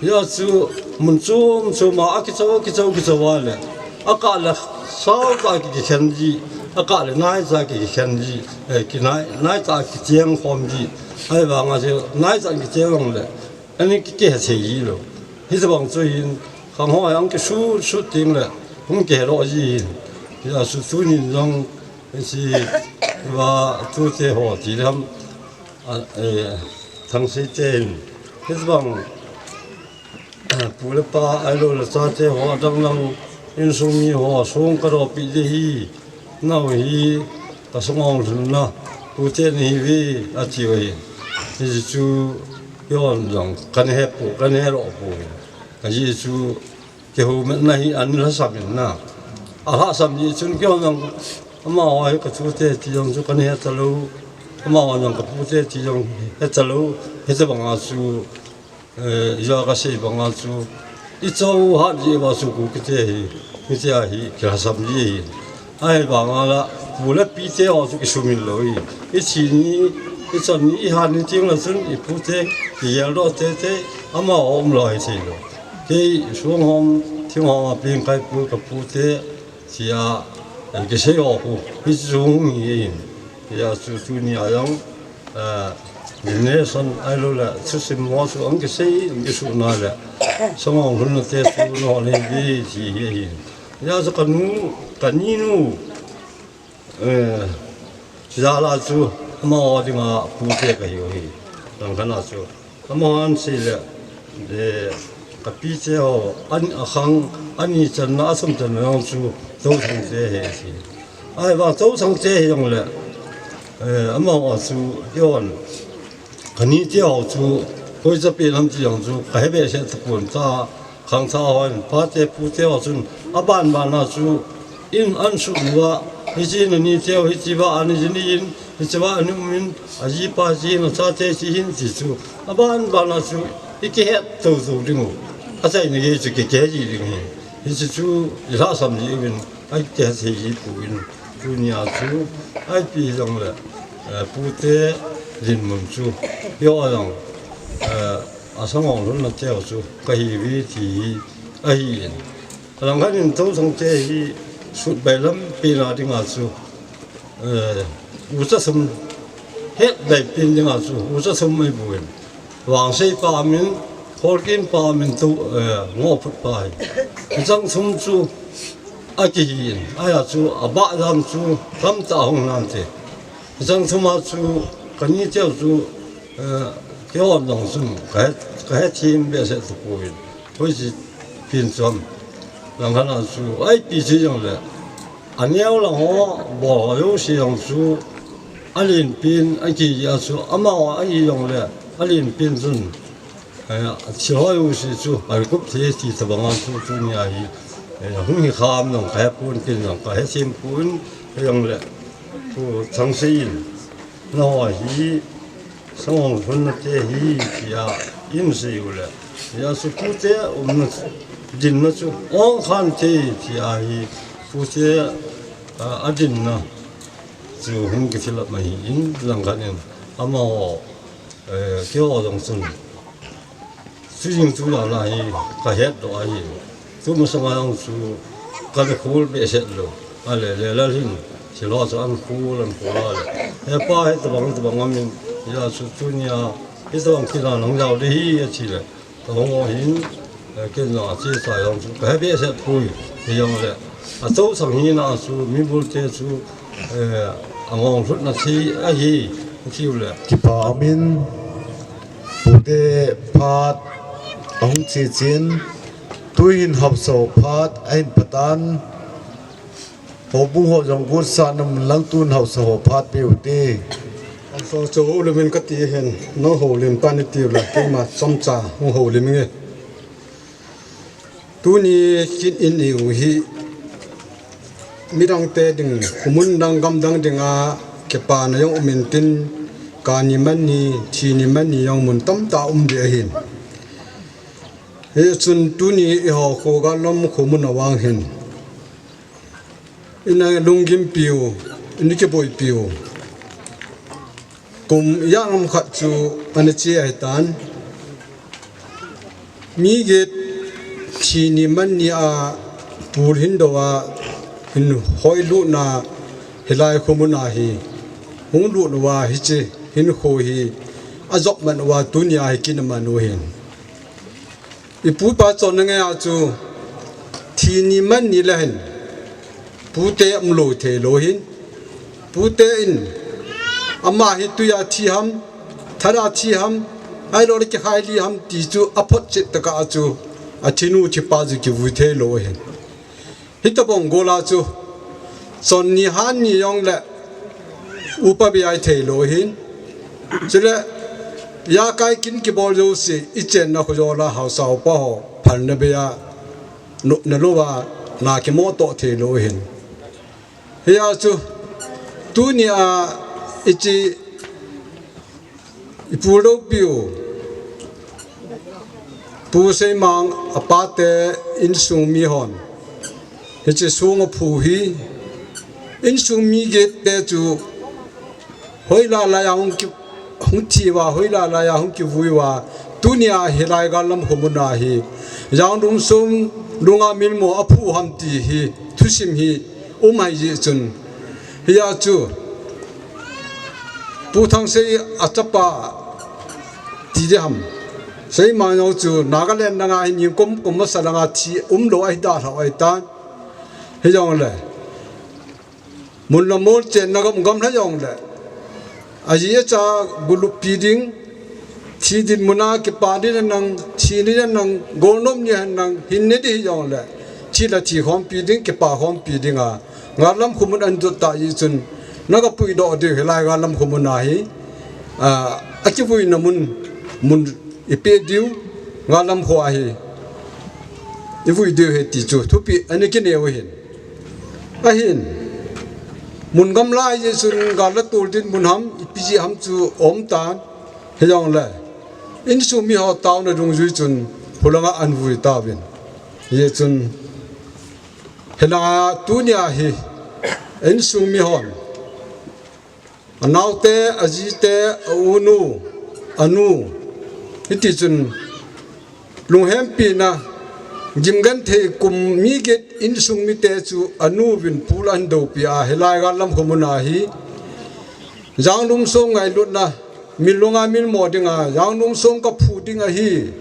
Hia chu, mun chom chom a, akichao, kichao, kichao a le. Akah le, sao ta ki, kikhen ji, akah le, nai ta ki, kikhen ji, eh, ki nai, nai ta kicheng khom ji. Ahivang a chu, nai ta kicheng le. Ani ki, kihe thei ji lou. Hitabang chu hin, khang ho jong kisut, sut ting le, hung kihe lou ji hin. Hia chu tunin jong, hiche, va, tute ho ti le ham, a, eh, Thangsei te hin. Hitabang, pu le pa, ahilou le chate ho, adang lang, insung mi ho, song ka doh pi de hi, nau hi, ka sung ong lhun na. Pute nahiuve ati u ahi. Hichu keiho jong kana hepu, kana helo pu. Kaji chu keiho metna hi ana lhasam in na. Alhasam ji chun keiho jong amaho hi katute ti jong chu kana hetalou. Amaho jong kapute ti jong hetalou. Hitabanga chu Eh, ijeh a kasei banga chu, ichou hat jeh uva chu Kukite hi, hitia hi kilhasam ji ahi. Ahivanga la, pu le pite ho chu kisumil lou ahi. Ichi ni, ichon ni, ihat ni teng le chun, ipute, kigeldoh teitei, amaho umlou ahi thei lou. Kei, song hom, thing hom a peng kai pu, kapute, tia, eh, kisei ho khu, hichu hung hi ahin. Hijeh a chu tunia jong, eh, generation ahilou le, thusim ho chu ahung kisei, ahung kisuhna le, Sangong lhunna te chu nahol nahiuve ti hi ahin. Hijeh a chu kanu, kaninu, eh, chujal a chu, amaho dinga pute kahiu ahi. Langkhat a chu. Amaho ahin sei le, eh, kapite ho, an, akhang, ani channa, athum channa jong chu, Touthangte ahi ati. Ahivang Touthangte hijongle, eh, amaho chu, keihon, kanite ho chu, koi chapi lam ti jong chu, kahe behseh tapon ta, khangthah hon, pate, pute ho chun, aban ban a chu, in an sut uva, hiche nani teu, hiche va, ani jini in, hiche va, ani um in, ajipa, hiche in, achate, hiche hin, ti chu, aban ban a chu, ikihet tou tou ding u. Achaina gei chu, kikihe ji ding ahi. Hiche chu, ilhasam ji uvin, akihe thei ji poi, tunia chu, ipi jongle, eh, pute dinmun chu, keiho jong, eh, Asangong lhunna teu chu, kahiuve ti hi, ahin. Alangkhat in Touthangte hi sut bailam pena dinga chu, eh, ucha thum het bai pen dinga chu, ucha thum ahi bou in. Vangsei pa aum in, Kholkin pa aum in tu, eh, Ngohphut pa ahi. Hicheng thum chu akihi in, ahia chu abah jam chu tamtah ahung nante. Hicheng thum a chu kanite u chu, eh, keihon jong chun kahe, kahethem behseh tapoi. Hoiche pen chu ham. Langkhat a chu, ipi ti jongle, aneo lang ho, bol ho jouse jong chu, alen pen, akihi a chu, amaho ahi jongle, alen pen chun, eh, thil ho jouse chu, akikup thei ti tabang a chu, tunia hi, eh, hung hi kham jong kahepon, ken jong kahethem pon, hijongle, Pu Thangsei in, nangho hi, Sangong lhunna te ahi, tia, insei u le. Hijeh a chu pute umna, dinna chu, ong khan te, tia hi, pute, a, adinna chu hung kithilap ahin, langkhat in, amaho, eh, keiho jong chun. Chujing chu jana hi kahetdoh ahi. Tumasang a jong chu kana khol behseh lou. Ale, le la hin, thil ho chu ana khol, ana khol ale. Hepa hitabang, tabang aum in, hijeh a chu tunia, hitabang tina nang jao ding ahi, ati le. Kahung u hin, eh, ken jong ache cha jong chu, kahe behseh poi, hijongle. Atouthang hina chu, mi bulte chu, eh, angong lhutna thei ahi, ati u le. Kipa aum in, Pute phat ahung che chen, tuhin haosa ho phat ahin patan, houbung ho jong gosa na mun lang tun haosa ho phat pe u te. Haosa chu houlim in kati hin, nang houlim tan nati u le, keima chomcha hung houlim inge. Tuni kin in i u hi, midang te ding, khomun dang gam dang dinga, kipana jong um intin, kani mani, thini mani jong mun tamtah um ding ahin. Hichun tuni eiho Khogalom khomun a vang hin, ina lunggimpiu, ina kiboipiu. Kum ijat ham khat chu ana che ahitan. Mi get thini mani a pul hin dou a hin hoilutna hilai khomun a hi hung lut uva hiche hinkho hi ajop man uva tunia hi kin aman u hin. Ipu ipa chonna ngeia chu thini mani le hin pute umlou thei lou hin. Pute in ama hi tuia thi ham, thada thi ham, ahilou le kikhai li ham ti chu aphotchet tokah a chu athinu thipa chu kivui thei lou hin. Hitobang gol a chu, chonni hanni jong le, Upa bei a i thei lou hin. Chule, ijakai kin kibol jouse, i chenna khojola haosa upa ho, phalna bei a, nopna louva, na kimoto thei lou hin. Hia chu, tunia, i chi, i pu lou piu, Pu Seimang a pate insung mi hon. Hiche song a phu hi, insung mi gette chu, hoilai laiya hung ki, hung thi uva, hoilai laiya hung kivui uva, tunia hilai gal lam khomun a hi, Jangdum song lunga milmo a phu ham ti hi, thusim hi, um ahi jeh chun. Hia chu, Pu Thangsei a chapa ti ding ham. Seimang jong chu Nagaland langa hin kum, kum masa langa thi umlou ahi dalhau ahitan. Hijongle. Mun le mol chenna gam, gamla jongle. Aji acha gulup pi ding. Thi dinmun a kipa ding nang, thi ni nang, golnop ni nang, hinna ding hijongle. Thi le thi khompi ding, kipa khompi ding a. Gal lam khomun a i jot tah jeh chun, na ga puidoh diu hilai gal lam khomun a hi, a, a kivuina mun, mun i peh diu, gal lam kho a hi, i vui diu ahi ti chu, thupeh ana kinei u ahin. Ahin, mun gamla jeh chun gal la tol dinmun ham, ipi jeh ham chu um tan, hijongle, insung mi ho taona dungjui chun, khulanga ana vui tauvin. Hijeh chun, Hilanga tunia hi, insung mi hon. Anaote, ajite, a unu, anu. Hiti chun, lunghempina, gimgenthei kum mi get insung mite chu anu uvin pul ana dopi a, hilai gal lam khomun a hi. Jangdum song ngailutna, Milunga milmo dinga, Jangdum song ka phu ding ahi,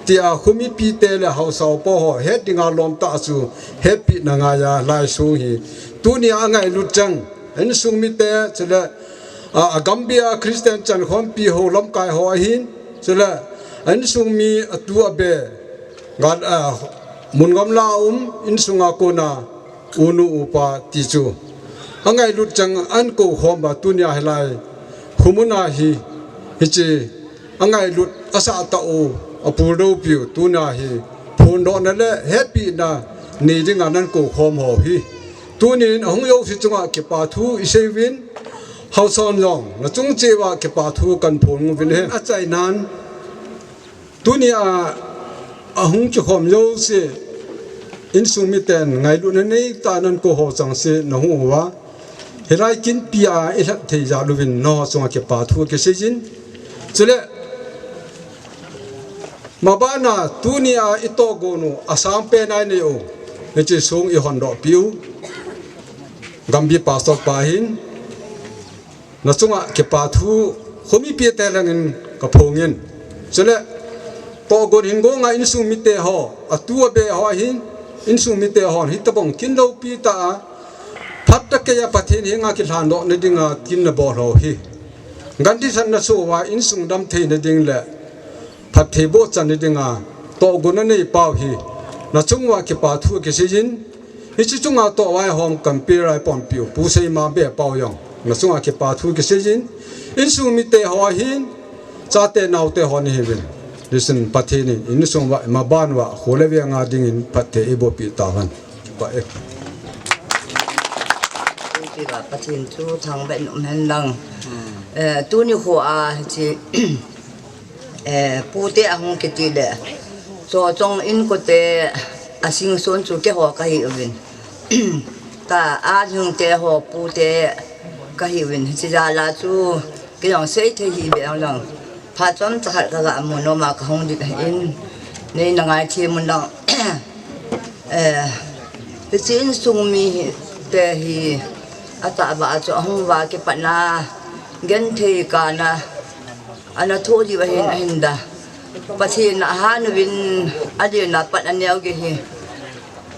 tia khomipite le haosa upa ho, het dinga lom tah chu, hepina ngaiya, lai song hi. Tunia angailut chang, insung mite, chule, a, a Gambia Christian chankhompi ho lamkai ho ahin, chule, insung mi atu abe, gal, a, mun gamla um, insunga kona, unu upa ti chu. Angailut chang ana kou khom uva tunia hilai. Khomun a hi, hiche, angailut asah tah u, a pul dopiu, tunia hi. Phondohna le hepina nei dinga ana kou khom ho hi. Tunin ahung jouse chunga kipa thu i sei uvin, haosa hon jong, na chung cheh uva kipa thu kahin phong uvin ahi. Achainan, Tunia, ahung kikhom jouse, insung miten ngailutna neitah a ana kou ho chengse na hung uva. Hilai kinpi a i lhat thei jal uvin nangho chunga kipa thu kisei jin. Chule, mabana tunia i tohgon u, asang pen a i nei u, hiche song i hondoh piu. Gambih Pastor pa hin. Na chunga kipa thu, khomipite langin ka phong in. Chule, tohgon hin gonga insung mite ho, atu abe ho ahin, insung mite hon, hitobang kin loupi tah a, phatah a keiya Pathen henga kilhandohna dinga kin na bol ho hi. Gantisatna soh uva insung damtheina ding le, phattheiboh channa dinga, tohgon a nei pau hi. Na chung uva kipa thu kisei jin, Hiche chunga toh vaihom kahin pe lai pompiu, Pu Seima be pau jong. Na chunga kipa thu kisei jin. Insung mite ho ahin, chate naote ho nahiuvin. Hichun Pathen in, insung uva, maban uva, kho le veng a dingin, phatthei eiboh peh tahen. Kipa e. Pathen chu thangvah in um hen lang. Eh, tuni kho a, hiche, Eh, pute ahung kiti le. Cho chong inkote asing son chu keiho kahi uvin. Ka ahung te ho pute kahi uvin. Hiche jal a chu kei jong sei thei hih beh lang. Phat chomcha khat ka ga mu nom a kahung ding ahin. Nei na ngaithem un lang. Eh, hiche insung mite hi atahbeh a chu ahung uva kipatna genthei kana ana thoh diu ahin ahin da. Pathen in ahan uvin alen a pat aneo gei hi.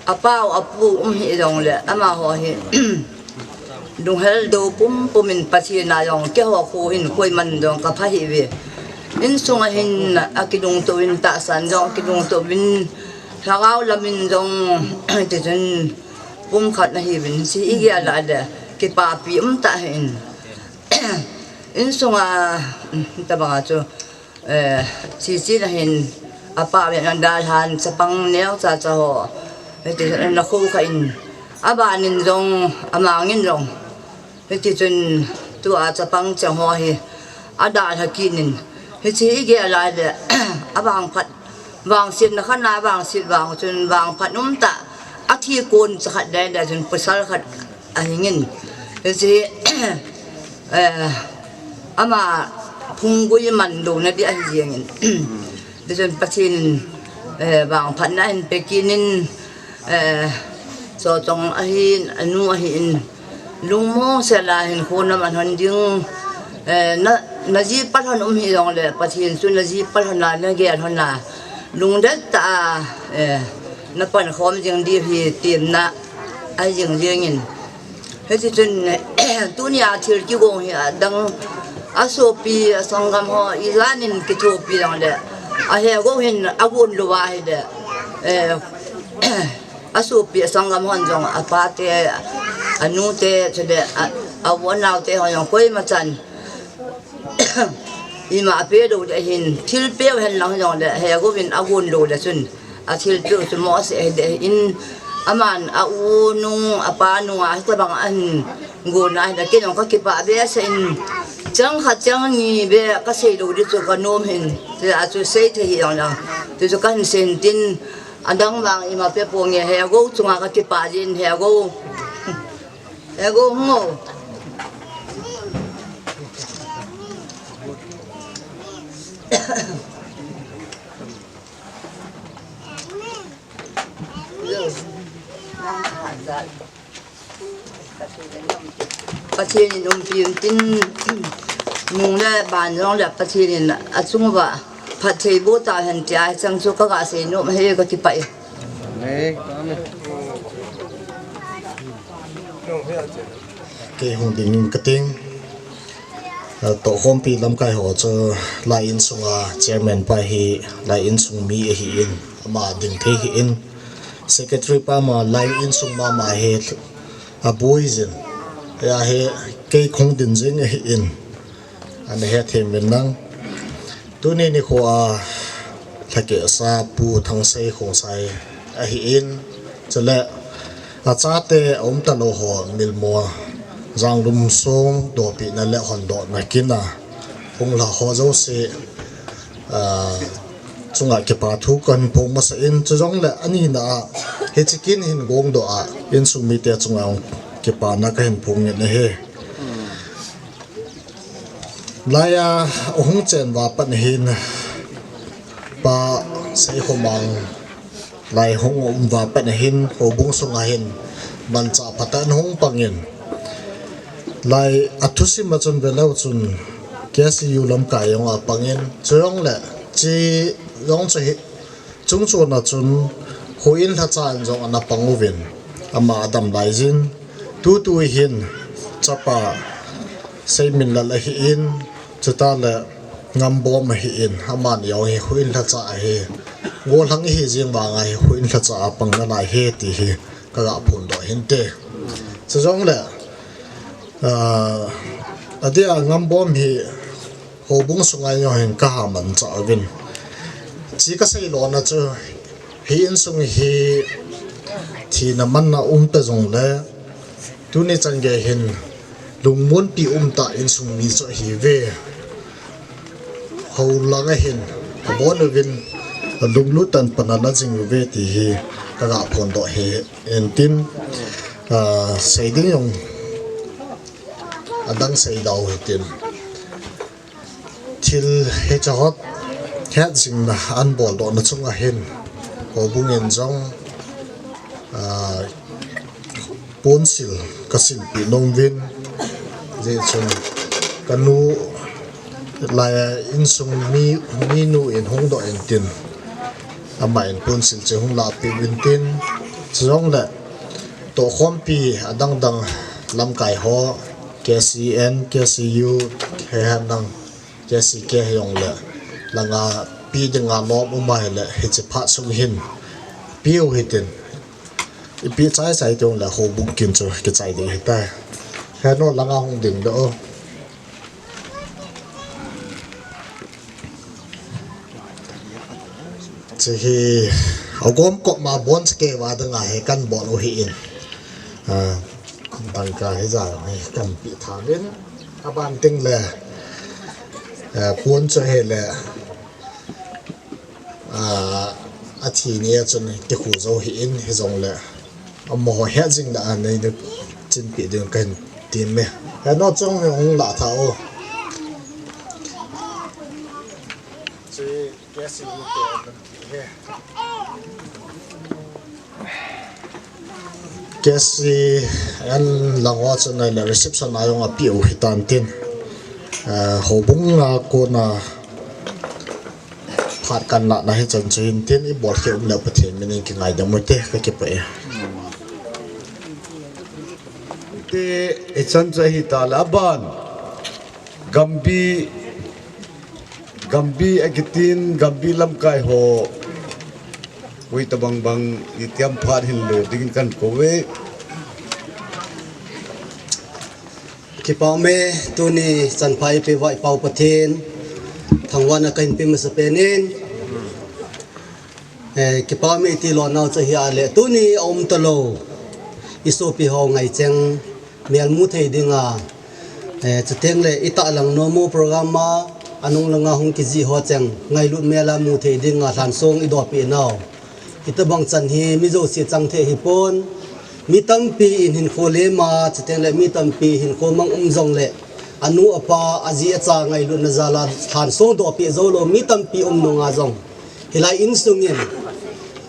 Apa u apu um hih jongle amaho hi. Lunghel do pumpum in Pathen a jong keiho kho hin koiman jong ka pha hih uve. Insung a hin akilungto uvin tahsan jong akilungto uvin lhagao lam in jong tichun pumkhat nahiuvin hiche igel a le kipapi um tah ahin. Insunga, tabanga chu, eh, chichi na hin, apa ve na dalhan, chapang neo cha cha ho. Hiti na khu kha in, abanin jong, amangin jong. Hiti chun tua chapang chang ho hi, adalha kinin. Hichi i ge lai le, abang phat, vangsit na khan na vangsit vang chun vang phat um ta. Athi kon cha khat dai dai chun pasal khat ahingin. Hichi, eh, ama phunggui man do na di ahi jengin. Tichun Pathen in, eh, vangphatna ahin pe kinin, eh, Chawchong ahin, anu ahin, lungmong sela hin khonam an hon ding, eh, na, na ji pal hon um hi jong le, Pathen chu na ji pal hon la, na gel hon la, lungdet ta a, eh, na pan khom jing di hi temna ahi jing jengin. Hiti chun, tunia thil kigong hi adang asopi asanggam ho ijanin kithopi jong le, ahe go hin agon lou ahi le, eh, asopi asanggam hon jong apate, anute, chule a, a u anau te hon jong koima chan ima pe lou le hin, thil peu hen lang jong le, he go vin agon lou le chun, athil peu chu mo se he de in, aman a u nung, apa nung a, hitabang ahin gon a, hita kei jong kakipah behseh in, chang khat chang ni be kasei lou di chu kanom hin, ti a chu sei thei hi jong lang, ti chu kahin sei hin tin, adang vang ima pe ponge, he go chunga kakipah jin, he go. Ego ngo. Pathen in umpi untin, nung le ban jong le Pathen in achung uva phatthei boh tahen tia chang chu kaga sei nom e, kakipah e. Kei hung ding in kating. Tohkhompi lamkai ho chu Lai Insunga chairman pa hi Lai Insung mi ahin, ama ding thei ahin. Secretary pa ma Lai Insung mama hi aboi jin. Ahi kei khung ding jing ahin. Ana hethem uvin lang. Tuni nikho a lhakeh sa Pu Thangsei Khongsai ahin, chule achate aum talou ho Milmo, Janglum song dopina le hondohna kin a hung lha ho jouse, a, chunga kipa thu kahin phong masa in, chujongle anina a hiche kin hin gongdoh a insung mite chunga kipana kahin phong in ahi. Lai a hung chen uva pat hin, Pa Seikhomang lai hung um uva pat hin, houbung sunga hin manchah phatah in hung pang in, lai athusim a chun veleu chun K C U lamkai jong a pang in, chujongle chujong chu hi Chungchon a chun Houin lhacha in jong ana pang uvin, ama adam lai jin, tutu hin chapa Seiminlal ahin, chutah le Ngambom ahin, amani jong hi Houin lhacha ahi. Gollhang ihi jing vanga hi Houin lhacha a pang nalai ahi ti hi kaga phondoh hinte. Chujongle, ah, adia Ngambom hi houbung sunga jong hin kaha manchah uvin. Hiche kasei lona chu, hi insung hi thina manna um ta jongle, tuni chan gei hin lungmonpi umtah insung mi chu ahiuve. Hou langa hin abon uvin, lunglut tah in pan ana jing uve ti hi kaga phondoh hi intin, ah, sei ding jong adang sei dau hitin. Thil hiche hot het jingna ahin boldohna chunga hin, houbung in jong, ah, ponsil kasilpeh nom uvin, hijeh chun kanu lai a insung mi, minu in hung doh intin, ama in ponsil chu hung lahpeh uvin tin, chujongle tohkhompi adang dang lamkai ho, K C N, K C U, hehe nang, K C K hijongle, langa pe dinga nom um ahile, hiche phat sung hin pe u hitin, ipe chai chai tijongle houbung kin chu kichai ding ahitai. Heno langa hung ding doh o. Chu hi, agom kop ma bon chu kei va dang a hi kan bol u hi in. Ah, dangka hi ja hi kan pi tha vin. Aban ting le, eh, pon chu hi le, ah, a thi ni a chun kikhu jo hi in hi jong le. Amaho het jing da a nei de chin pi ding kan ti me. He no chong hung la tha o. Chu K C te an he. K C an lang ho chun a le reception a jong a pi u hi tan tin. Eh, houbung a kona phat kan la na hi chan chu hin tin i bol khe um le Pathen min in kingaidam u te ka kipah e. Te, i chan chu hi ta la ban. Gambi, Gambi akitin, Gambi lamkai ho. Ui ta bang bang, i tiam phat hin lo, dingin kan ko ve. Kipa me, tuni chanphai pe vai pau Pathen, thangvahna kahin pe masa penin. Eh, kipa me ti lo nau cha hi a le, tuni a um ta lo. I sopi ho ngai cheng, mel mu thei ding a. Eh, chuteng le i ta lang no mo program a, anung langa hung kiji ho cheng, ngailut mel a mu thei ding a, lhansong i dopi nau. Hitabang chan hi mi jouse chang thei hi pon. Mi tampi in hinkho lema, chuteng le mi tampi hinkho mang um jong le, anu apa, aji acha ngailutna jal a lhansong dopi jou lo, mi tampi um nung a jong. Hilai insung in,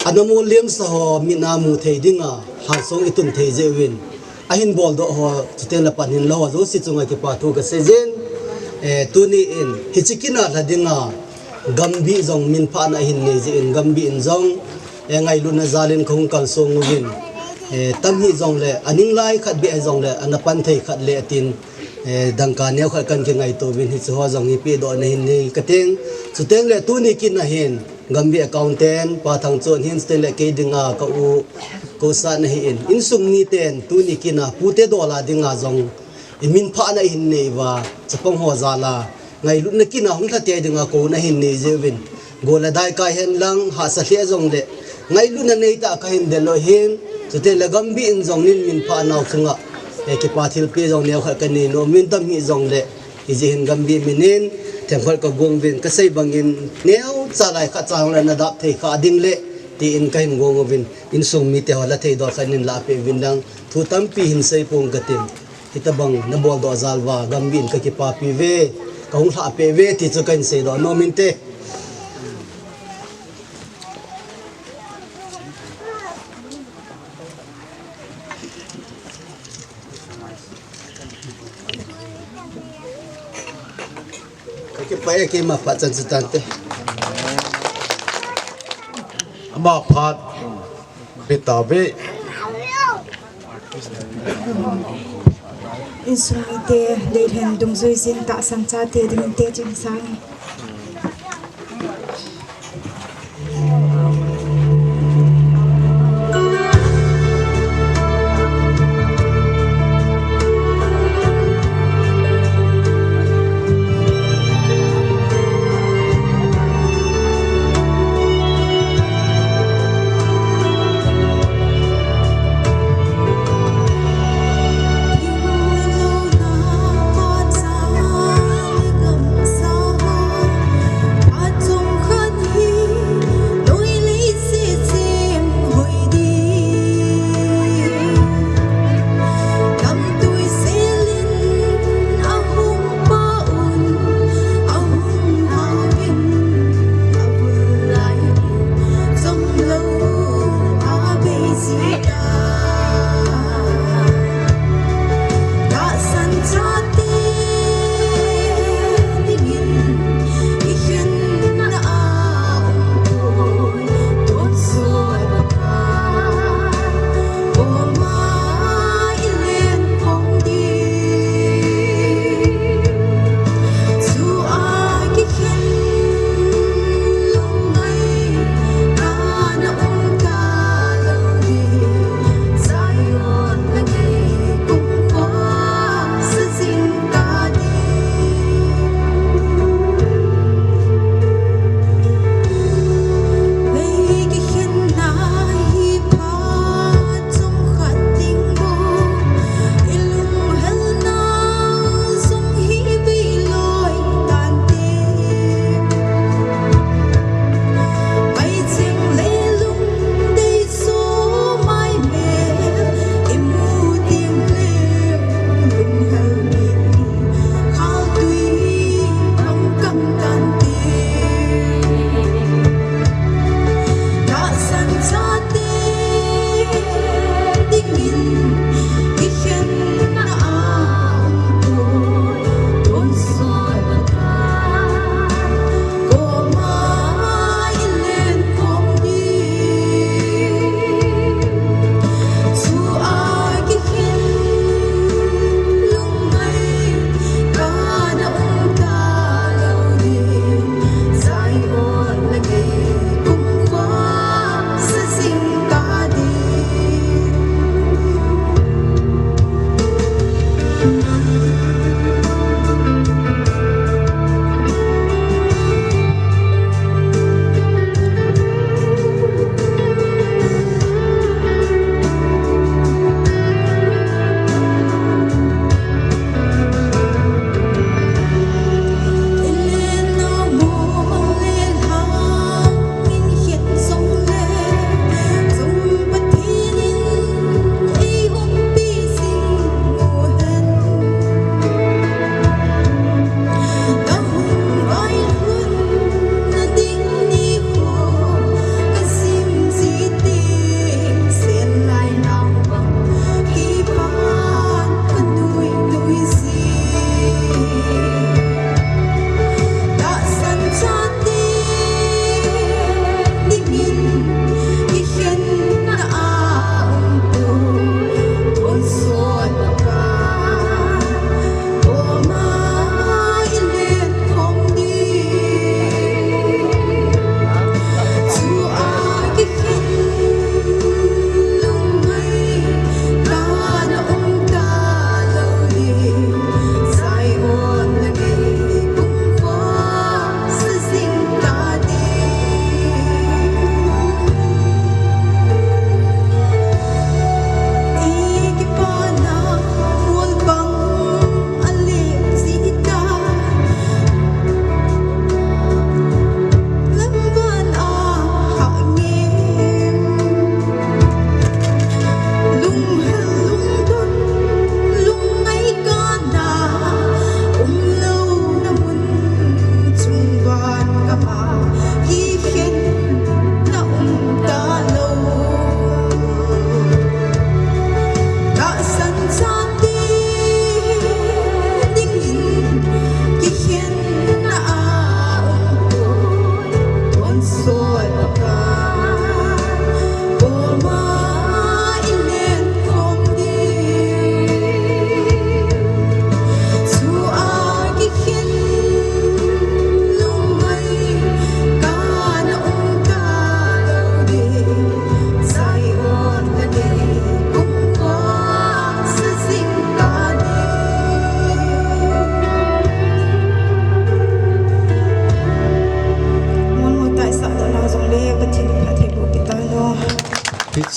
ana mo liam sa ho, mi na mu thei ding a, lhansong i tun thei jeh uvin. Ahin bol doh ho, chuteng le pan hin lo ho, jouse chunga kipa thu ka sei jin. Eh, tuni in, hiche kin a lha ding a, Gambi jong min pha na hin nei jeh in, Gambi in jong, eh, ngailutna jal in ka hung kalsong uvin. Eh, tam hi jong le, aning lai khat beh hi jong le, ana pan thei khat le atin, eh, dangka neo khat kan kingaito uvin, hiche ho jong hi pe doh na hin nei ka ting. Chuteng le tuni kin a hin, Gambi accountant, Pa Thangchon hin, chuteng le kei ding a ka u, ka u sa na hi in. Insung mi ten, tuni kin a, pute dola ding a jong, i min pha na hin nei uva, chapang ho jal a, ngailutna kin a hung lha tei ding a ko na hin nei jeh uvin. Gol le dai kai hen lang, hahsa lheh jong le, ngailutna nei ta ka hin del lo hin, chuteng le Gambi in jong nin min pha nau chunga, eh, kipa thilpi jong neo khat ka nei nom in tam hi jong le, hijeh hin Gambi min in, themkhat ka gong uvin, ka sei bang in, neo cha lai khat cha hung le na dap thei kha ding le, ti in ka hin gong uvin, insung mi te ho la thei doh khat nin la pe uvin lang, thu tampi hin sei pong ka tin. Hitabang na bol doh jal uva, Gambi in ka kipapi ve, ka hung lhah peh ve, ti chu ka hin sei doh nom in te. Ka kipah e, keima phat chan chu tan te. Ama phat. Beta ve. Insung mite, deilhen dungjui jin tahsan chate dingin techin sang.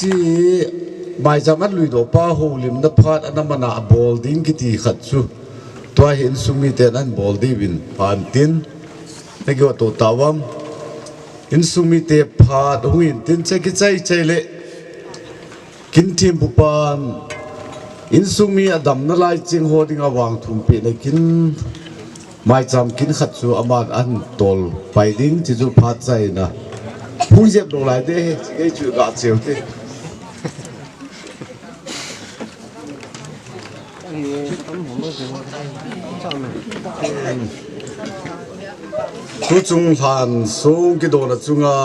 Chi maicham an lui doh pa houlimna phat ana mana abol ding kiti khat chu tua hi insung miten an bol diuvin phan tin na kiwa to tawam. Insung mite phat hung in tin che kichai chai le kin thim pu pan insung mi adam na lai ching ho ding a wang thum pe na kin maicham kin khat chu aman an tol pai ding chi chu phat chai na hung jep do lai de he chi kei chu ga cheu te. Tuchung lhan sung kidona chunga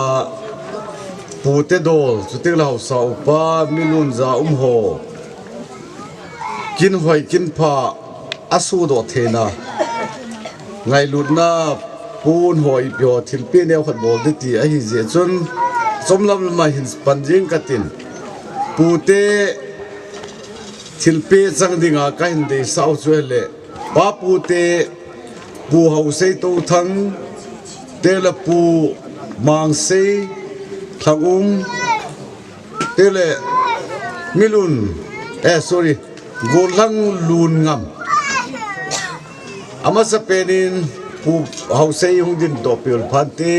pute dol, chuting le hausa upa, milun ja um ho. Kin hoi, kin pha, asu do thena. Ngailutna pun ho ipi ho thilpi neo khat bol di ti ahi jeh chun chomlam lama hin pan jing katin pute thilpi chang dinga kahin deisah u chu ahile pa pute Pu Hausei Touthang te le Pu Mangsei Thangum te le Milun eh sorry Golhang Lunngam. Amasa penin Pu Hausei hung din doh peh u le phan te.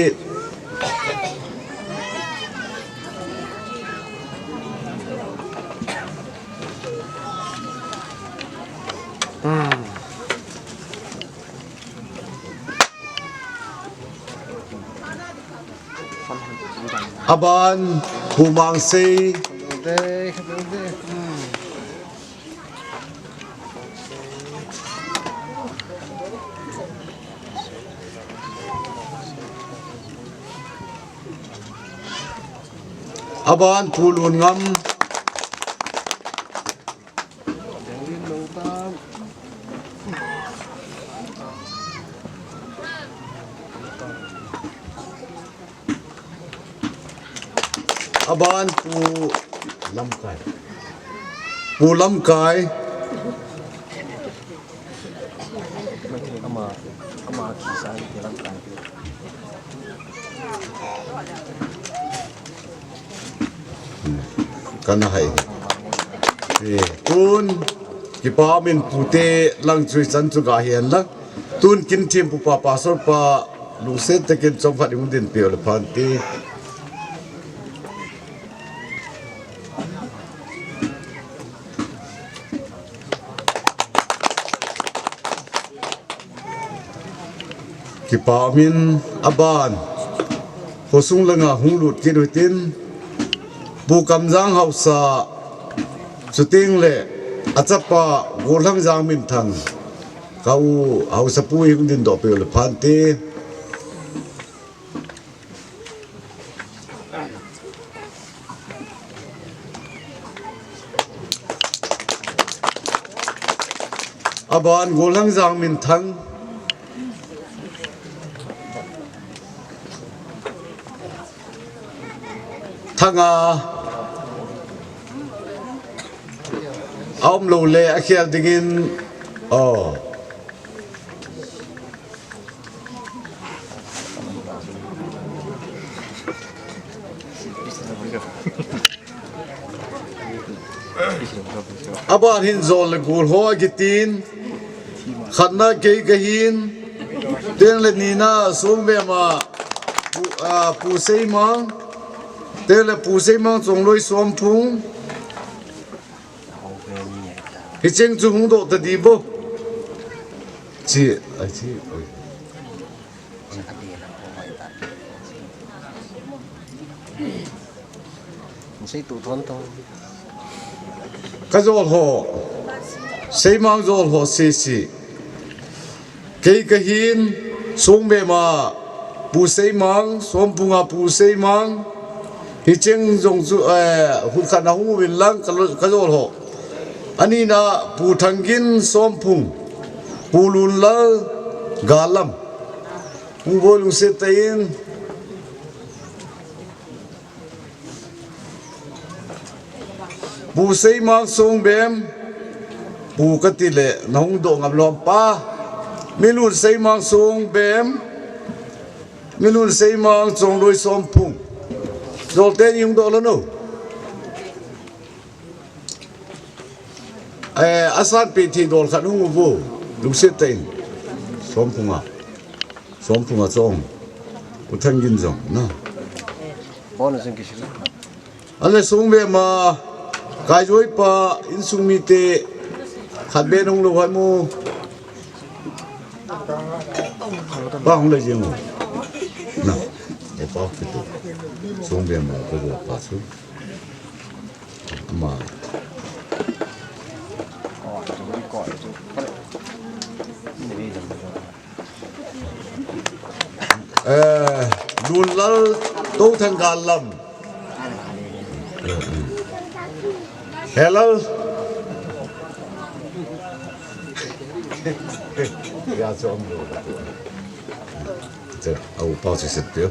Aban Pu Mangsei. Aban Pu Lunngam. Aban Pu Lamkai. Pu Lamkai. Kana hai. Eh, tun kipa min pute lang chui chan chu ga hian lang. Tun kin thim pu pa pastor pa lungset takin chomkhat i hung din peh u le phan ti. Kipa min aban khosung langa hung lut kit u tin Pu Kamjang Hausa chuting le achapa Golhang Jangminthang ka u Hausa pu i hung din doh peh u le phan ti. Aban Golhang Jangminthang. Thanga. Aum lo le akhel dingin. Oh. Aban hin jol le gul ho akitin. Khatna kei kahin. Teng le nina Songvem a Pu, a, Pu Seimang. Teng le Pu Seimang Chongloi Somphung. Hicheng chu hung doh ta di bo. Chi, a chi. Ka jol ho. Seimang jol ho sisi. Kei kahin Songvem a Pu Seimang, Somphung a Pu Seimang, hicheng jong chu, eh, hun khat na hung uvin lang ka lo, ka jol ho. Anina Pu Thangin Somphung, Pu Lunlal Galam, Pu Boi lungset tah in, Pu Seimang Songvem, Pu kati le, na hung doh ngam lom pa. Milun Seimang Songvem, Milun Seimang Chongloi Somphung. Jol ten i hung doh lo no. Eh, asan pe thi dol khat hung uvo. Lungset tah in. Somphunga. Somphunga chong. U Thangin jong, na. Bonus in kisila. Ale song ve ma. Kaijoi pa, insung mite. Khat be nung lo hai mu. Pa hung le jeng u. Na. E pa kitu. Song ve ma, ko pa su. Ma. Eh, Lunlal Touthang Gallam. Helal. Ya, so am lo. Te, au, pau se se te.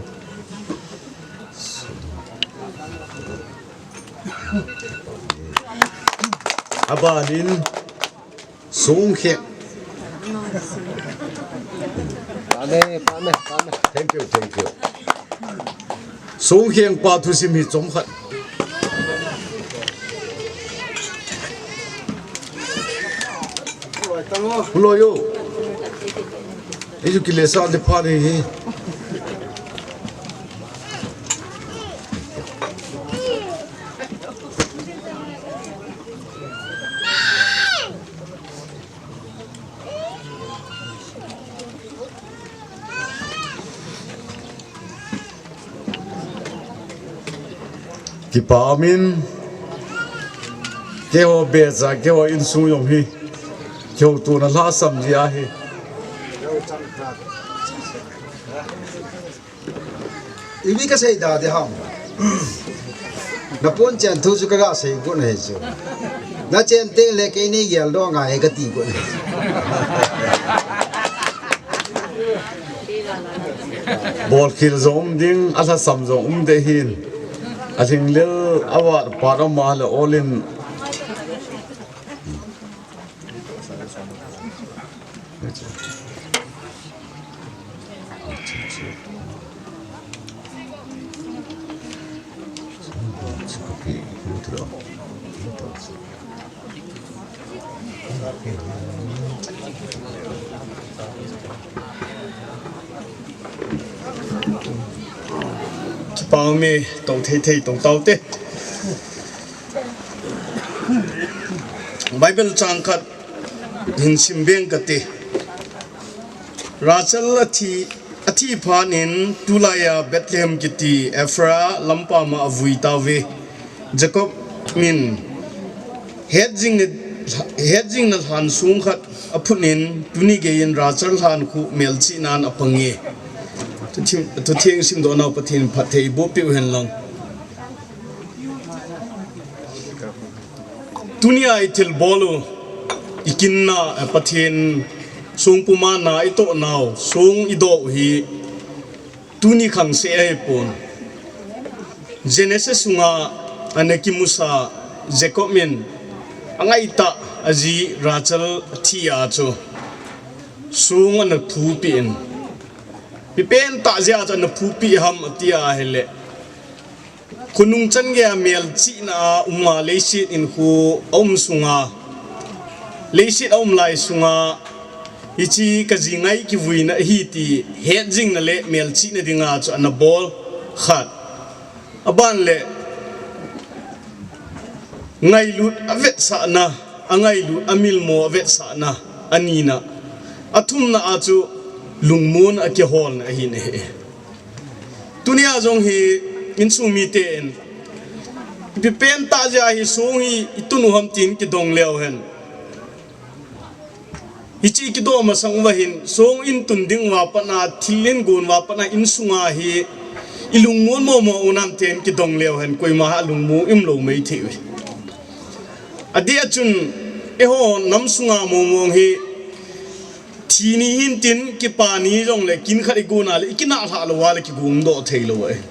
Abanin, Songkheng. Pane, pane, pane. Thank you, thank you. Songkheng pa thusim hi chomkhat. Lo yo. Eju kile sa de pa de hi. Kipa umin, keiho becha, keiho insung jong hi, keiho tuna lhasam ji ahi. Ibi kasei da de ham. Napon chen thu chu kaga sei got ahi chu. Nachen teng le keini gel doh ngai kati got ahi. Bolkhel jong um ding, alhasam jong um ding ahin. Alhinglel, avat, apat, ama le olin. Kipah ume, tou thei thei tou taute. Bible chang khat hin sim beng kate. Rachel athi, athi phat in tulaiya Bethlehem kiti Ephrathah lampam a avui tauve. Jacob in hetjingna, hetjingna lhan sung khat aphut in tuni geiyin Rachel lhan khu melchihnan apange. Thutheng, thutheng simdoh nau Pathen phatthei boh peh u hen lang. Tunia ithilbol u, ikinna, eh, Pathen song puma na itoh nau, song idoh u hi, tuni khang seh ahipon. Genesis sunga ana kimusa Jacob in angaitah aji Rachel athi a chu song ana thupeh in. Ipi pentah jeh a chu ana thupeh ham ati ahile. Khonung chan geiya melchihna a um a leiset in khu aum sunga, leiset aum lai sunga, hiche kaji ngai kivuina ahi ti hetjingna le melchihna dinga chu ana bol khat. Aban le ngailut avetsahna, angailut amilmo avetsahna, anina, athumna a chu lungmon akiholna ahin ahi. Tunia jong hi insung miten ipi pentah jeh a hi song hi itun u ham tin kidong leu hen. Hiche kidoh masang uva hin song in tun ding uva pat a thil in gon uva pat a insunga hi ilungmon momo u nam tin kidong leu hen koima ha lungmon umlou mai thei uve. Adeh a chun eiho nam sunga mongmong hi thi ni hin tin kipa ni jongle kin khat igon a le ikinah lhah lou a le kigong doh thei lou ahi.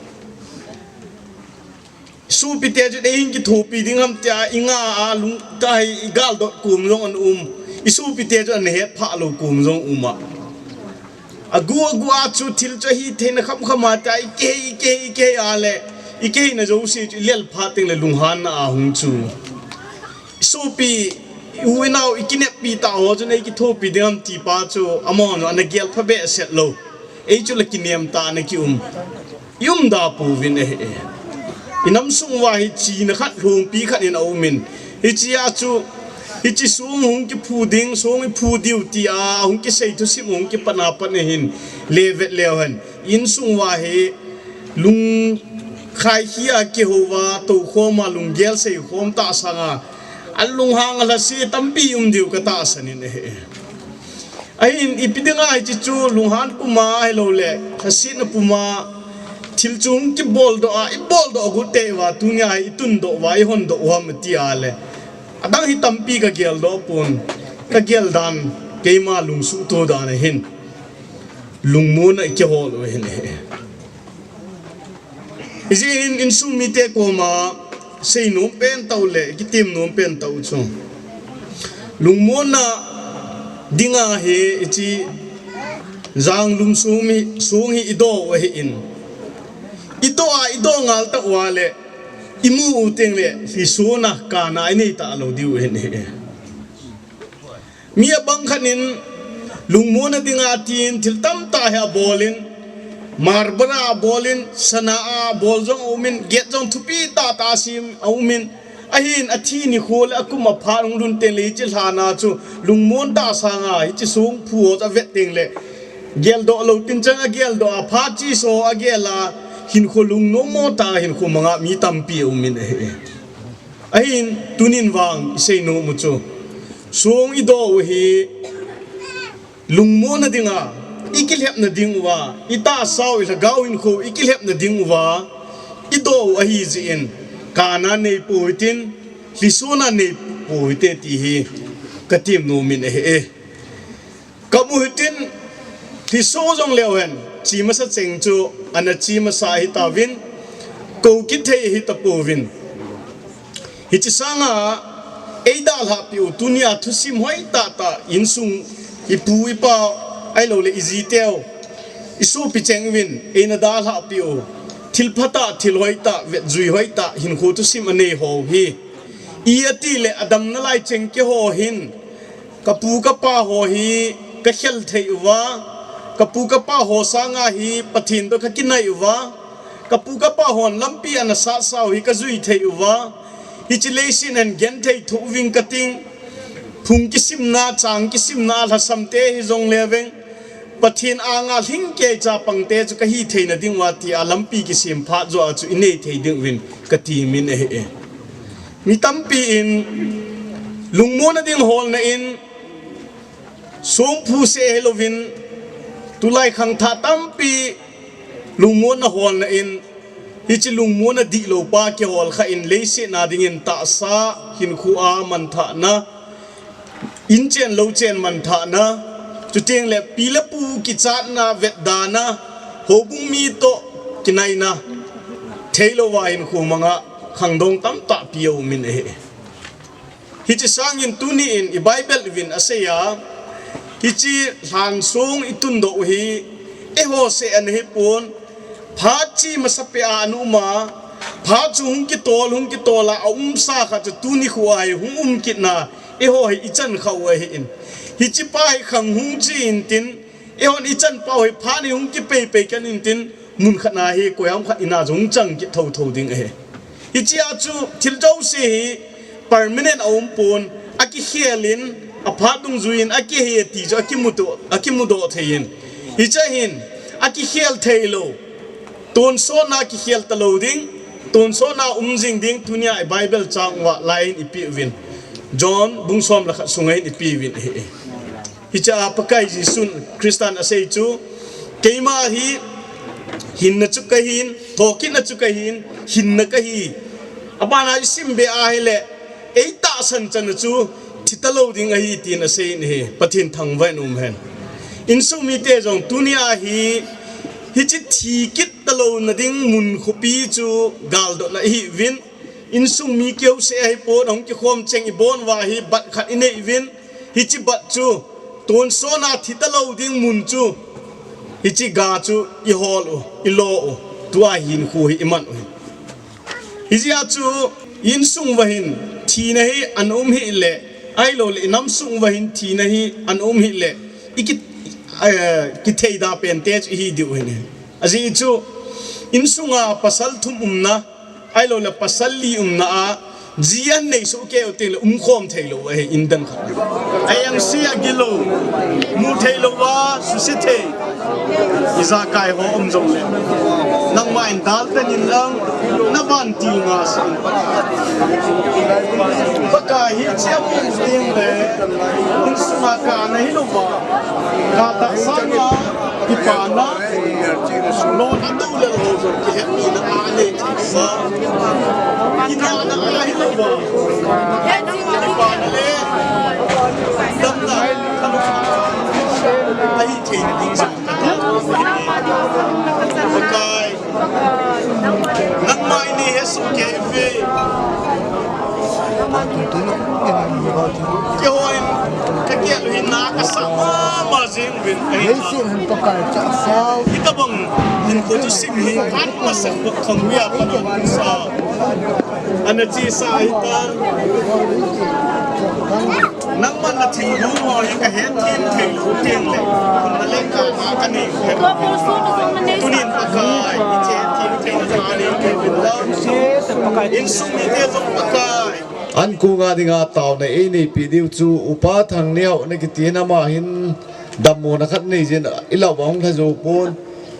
Isopite chu eihin kithopi ding ham tia inga a lungtah hi igal dot kom jong ana um. Isopite chu ana het phah lou kom jong um a. Agu agu a chu thil chu ahi theina khamkham a tia ikihei, ikihei, ikihei a le, ikihei na jouse chu ilel phat teng le lunghanna a hung chu. Isopi U inao ikineppi tah ho chu nei kithopi ding ham ti pa chu amahon ana gel phabeh set lou. Ei chu la kinem tah ana kium. I umda pouvin ahi. I nam sung uva hi china khat lhungpi khat in aumin. Hichea chu, hiche song hung kiphu ding, song iphu diu tia hung kisei thusim hung kipan a pat ahin. Levet leu hen. Insung uva hi lungkhai hi a kihou uva, toukhom a lunggel seikhom tah sanga, alunghang alhase tampi um diu katahsan in ahi. Ahin ipi dinga hiche chu lunghan puma ahilouleh lhasetna puma thil chu hung kibol doh a, ibol doh got teng uva, tunia hi itun doh uva, ihon doh u ham tia le. Adang hi tampi kagel doh pon, kagel dan, keima lungsuhto dan ahin. Lungmonna ikihol u ahin ahi. Hijeh hin insung mite koma seinom pen tah u le, kitem nom pen tah u chu. Lungmonna dinga hi hiche janglum song hi, song hi idoh u ahin. Idoh a, idoh ngal tah uva le, imu u teng le, lhisona kana inei talou diu ahin ahi. Mi abang khat in lungmonna dinga tin thil tamtah hi abolin, marble a abolin, sana a abol jong aumin, gate jong thupi tahtah asem aumin, ahin athi nikho le akum aphat hung lhun teng le hiche lhana chu lungmon tah sanga hiche song phu ho chu avet teng le geldoh lou tin chang ageldoh a, phat chesa agel a, hinkho lungnom mo tah a hinkho manga mi tampi aumin ahi. Ahin tunin vang isei nom u chu, song idoh u hi lungmonna dinga, ikilhepna ding uva, itahsa u, ilhagao hinkho ikilhepna ding uva idoh u ahijeh in, kana neipou hitin, lhisona neipou hite ti hi katem nomin ahi. Kamu hitin, lhiso jong leu hen, che masa cheng chu ana che masa ahitauvin, kou kithei ahitapouvin. Hiche sanga eidalhahpeh u, tunia thusim hoitah tah insung, ipu ipa ahiloule ijiteu, isopi cheng uvin eina dalhahpeh u, thil phatah, thil hoitah, vetjui hoitah, hinkho thusim anei ho hi, i atile adamnalai cheng keiho hin, kapu kapa ho hi kakhel thei uva, kapu kapa ho sanga hi Pathen toh kakinai uva, kapu kapa hon lampi ana satsa u hi kajui thei uva, hiche leiset hin genthei thoh uving kating, phung kisimna, chang kisimna, lhasamte hijongle veng, Pathen anga lhingkei chapangte chu kahi theina dinguva tia lampi kisem phat joh a chu inei thei dinguvin katemin ahi. Mi tampi in lungmonna ding holna in, songphu seh hilouvin, tulai khangthah tampi lungmonna holna in, hiche lungmonna dihlou pa kiholkhah in leiset a dingin tahsa, hinkhoa manthahna, inchen louchen manthahna, chutengle pi le pu kichatna, vetdana, houbung mi toh kinaina, theilouva hinkho manga khangdong tamtah pi aumin ahi. Hiche sangin tuni in i Bible uvin aseiya, hiche lhansong itundoh u hi, eiho seh ana hipon, phat che masapeh a ana uma, phat chu hung kitol, hung kitol a aumsa khat chu tuni khoa hi hung um kitna, eiho hi ichan khah u ahin. Hichepa hi khang hung che intin, eihon ichan pau hi phat hi hung kipeipei khen intin, mun khatna hi koiham khat ina jong chang kit thouthou ding ahi. Hichea chu thil jouse hi permanent aumpon, akikhel in, aphat dungjuiyin akihe ti chu akimudoh, akimudoh thei in. Hichea hin akikhel theilou, tonsotna kikhel talou ding, tonsotna um jing ding tunia i Bible chang uva laiyin ipeh uvin. John bung som le khat sunga hin ipeh uvin ahi. Hichea Pakai Jesun Christan asei chu, keima hi hinna chu kahin, thokitna chu kahin, hinna kahi. Abana isim be ahile, eitahsan channa chu thi talou ding ahi tin asei in ahi. Pathen thangvah in umhen. Insung mite jong tunia hi, hiche thi kit talouna ding mun khopi chu galdotna ihiuvin, insung mi keuseh ahipon, ahung kikhom cheng ibon uva hi bat khat inei uvin, hiche bat chu tonsotna thi talou ding mun chu, hiche ga chu ihol u, ilo u, tua hinkho hi iman u ahi. Hijeh a chu insung uva hin thina hi ana um hih le, Ahilou le, i nam sung uva hin thina hi ana um hih le, i ki, eh, kithei da pen te chu i hi diu ahi. Ajeh chu, insunga pasal thum umna, ahilou le pasal li umna a, ji ana nei soh kei u teng le um khom thei lou ahi, in dang khat. Ahivang se a gilou, mu thei lou a, suse thei. Ijakai ho um jong le, nangma in dal tan in lang, na vantil nga sa in. Pakai hi chia um ding le, insunga ka na hi lou va, ka tahsan a, kipana, lon a tu le lou jong kihet ni na a le thei sa. Kina na a hi lou va. Kipana le, damna, kanu, ahi thei ding jong. Pakai, nangma in nei he soh kei ve. Keiho in, ka gel u hin na ka sa mama jing uvin. Leiset hin Pakai chahsah. Hitabang hinkho thusim hi, atma sak bak khang uva pat sa. Ana chesa hitan. Nangman na thil dungho hi ka het them thei lou teng le, na le ka nga ka nei. Tunin Pakai, i che them thei na ka nei ke bin la. Insung mite jong Pakai. An kong a dinga taona ei neipi diu chu Upa Thangneihao na kiti na ma hin dammo na khat nei jin i lau va hung lha jou pon.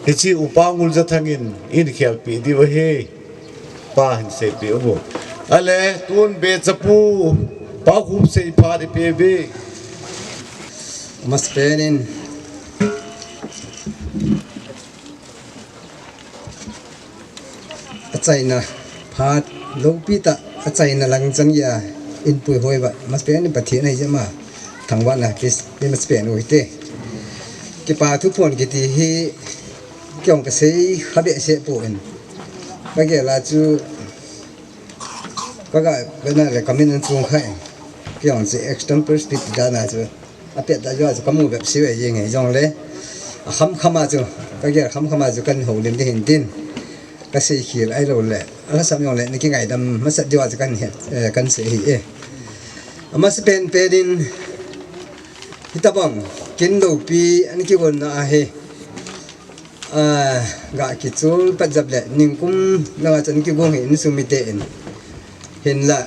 Hiche Upa Nguljathang in, in khelpi diu ahi. Pa hin seipeh u. Ale, tun be chapu, Pa Khupsei phat i pe ve. Masapen in, achaina phat loupi tah, achaina lang chang a, in puihoi uva, masapen in Pathen ahi jeh ma, thangvahna kis, ni masapen u hite. Kipa thuphon kiti hi, Kei jong ka sei kha behseh poi. Ka gel a chu ka ga bena le ka min an chung kha e. Kei jong chu extempore speech dan a chu a pet a chu ka mu bep seh e jeng e jong le. A kham kham a chu ka gel kham kham a chu kan houlim ding hin tin. Ka sei khel ahilou le. A lhasam jong le na kingaidam masat diu a chu kan het, eh, kan sei hi e. Amasapen pen in hitabang kin loupi an kigonna ahi. Ah, ga kichol pat jep le, ningkum langa chan kigong hi insung mite in. Hinla,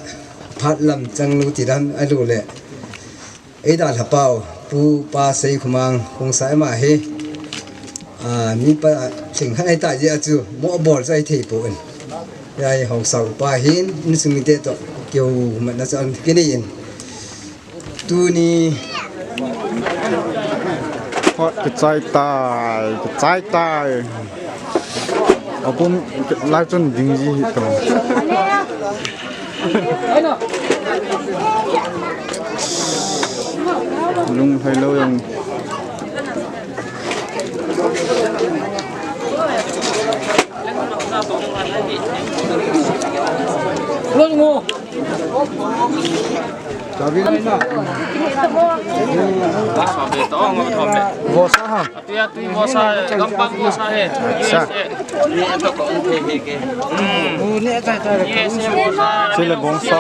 phat lam chang lou ti dan a lou le. Eidalhapau, Pu Pa Seikhomang, Khongsai ama hi. Ah, mipa lhingkhat ahi ta jeh a chu, mo bol chu ahi thei poi. Hia hi haosa upa hin, insung mite toh, kihoumatna chu ahin kinei in. Tuni. Hot, kichai tai, kichai tai. Apum, lai chun ding ji hi to. Lunglhai lou jong. Lungo. Vosa ha? Atuya tui vosa he, gampang vosa he. Acha. Hmm. Chule bongsa.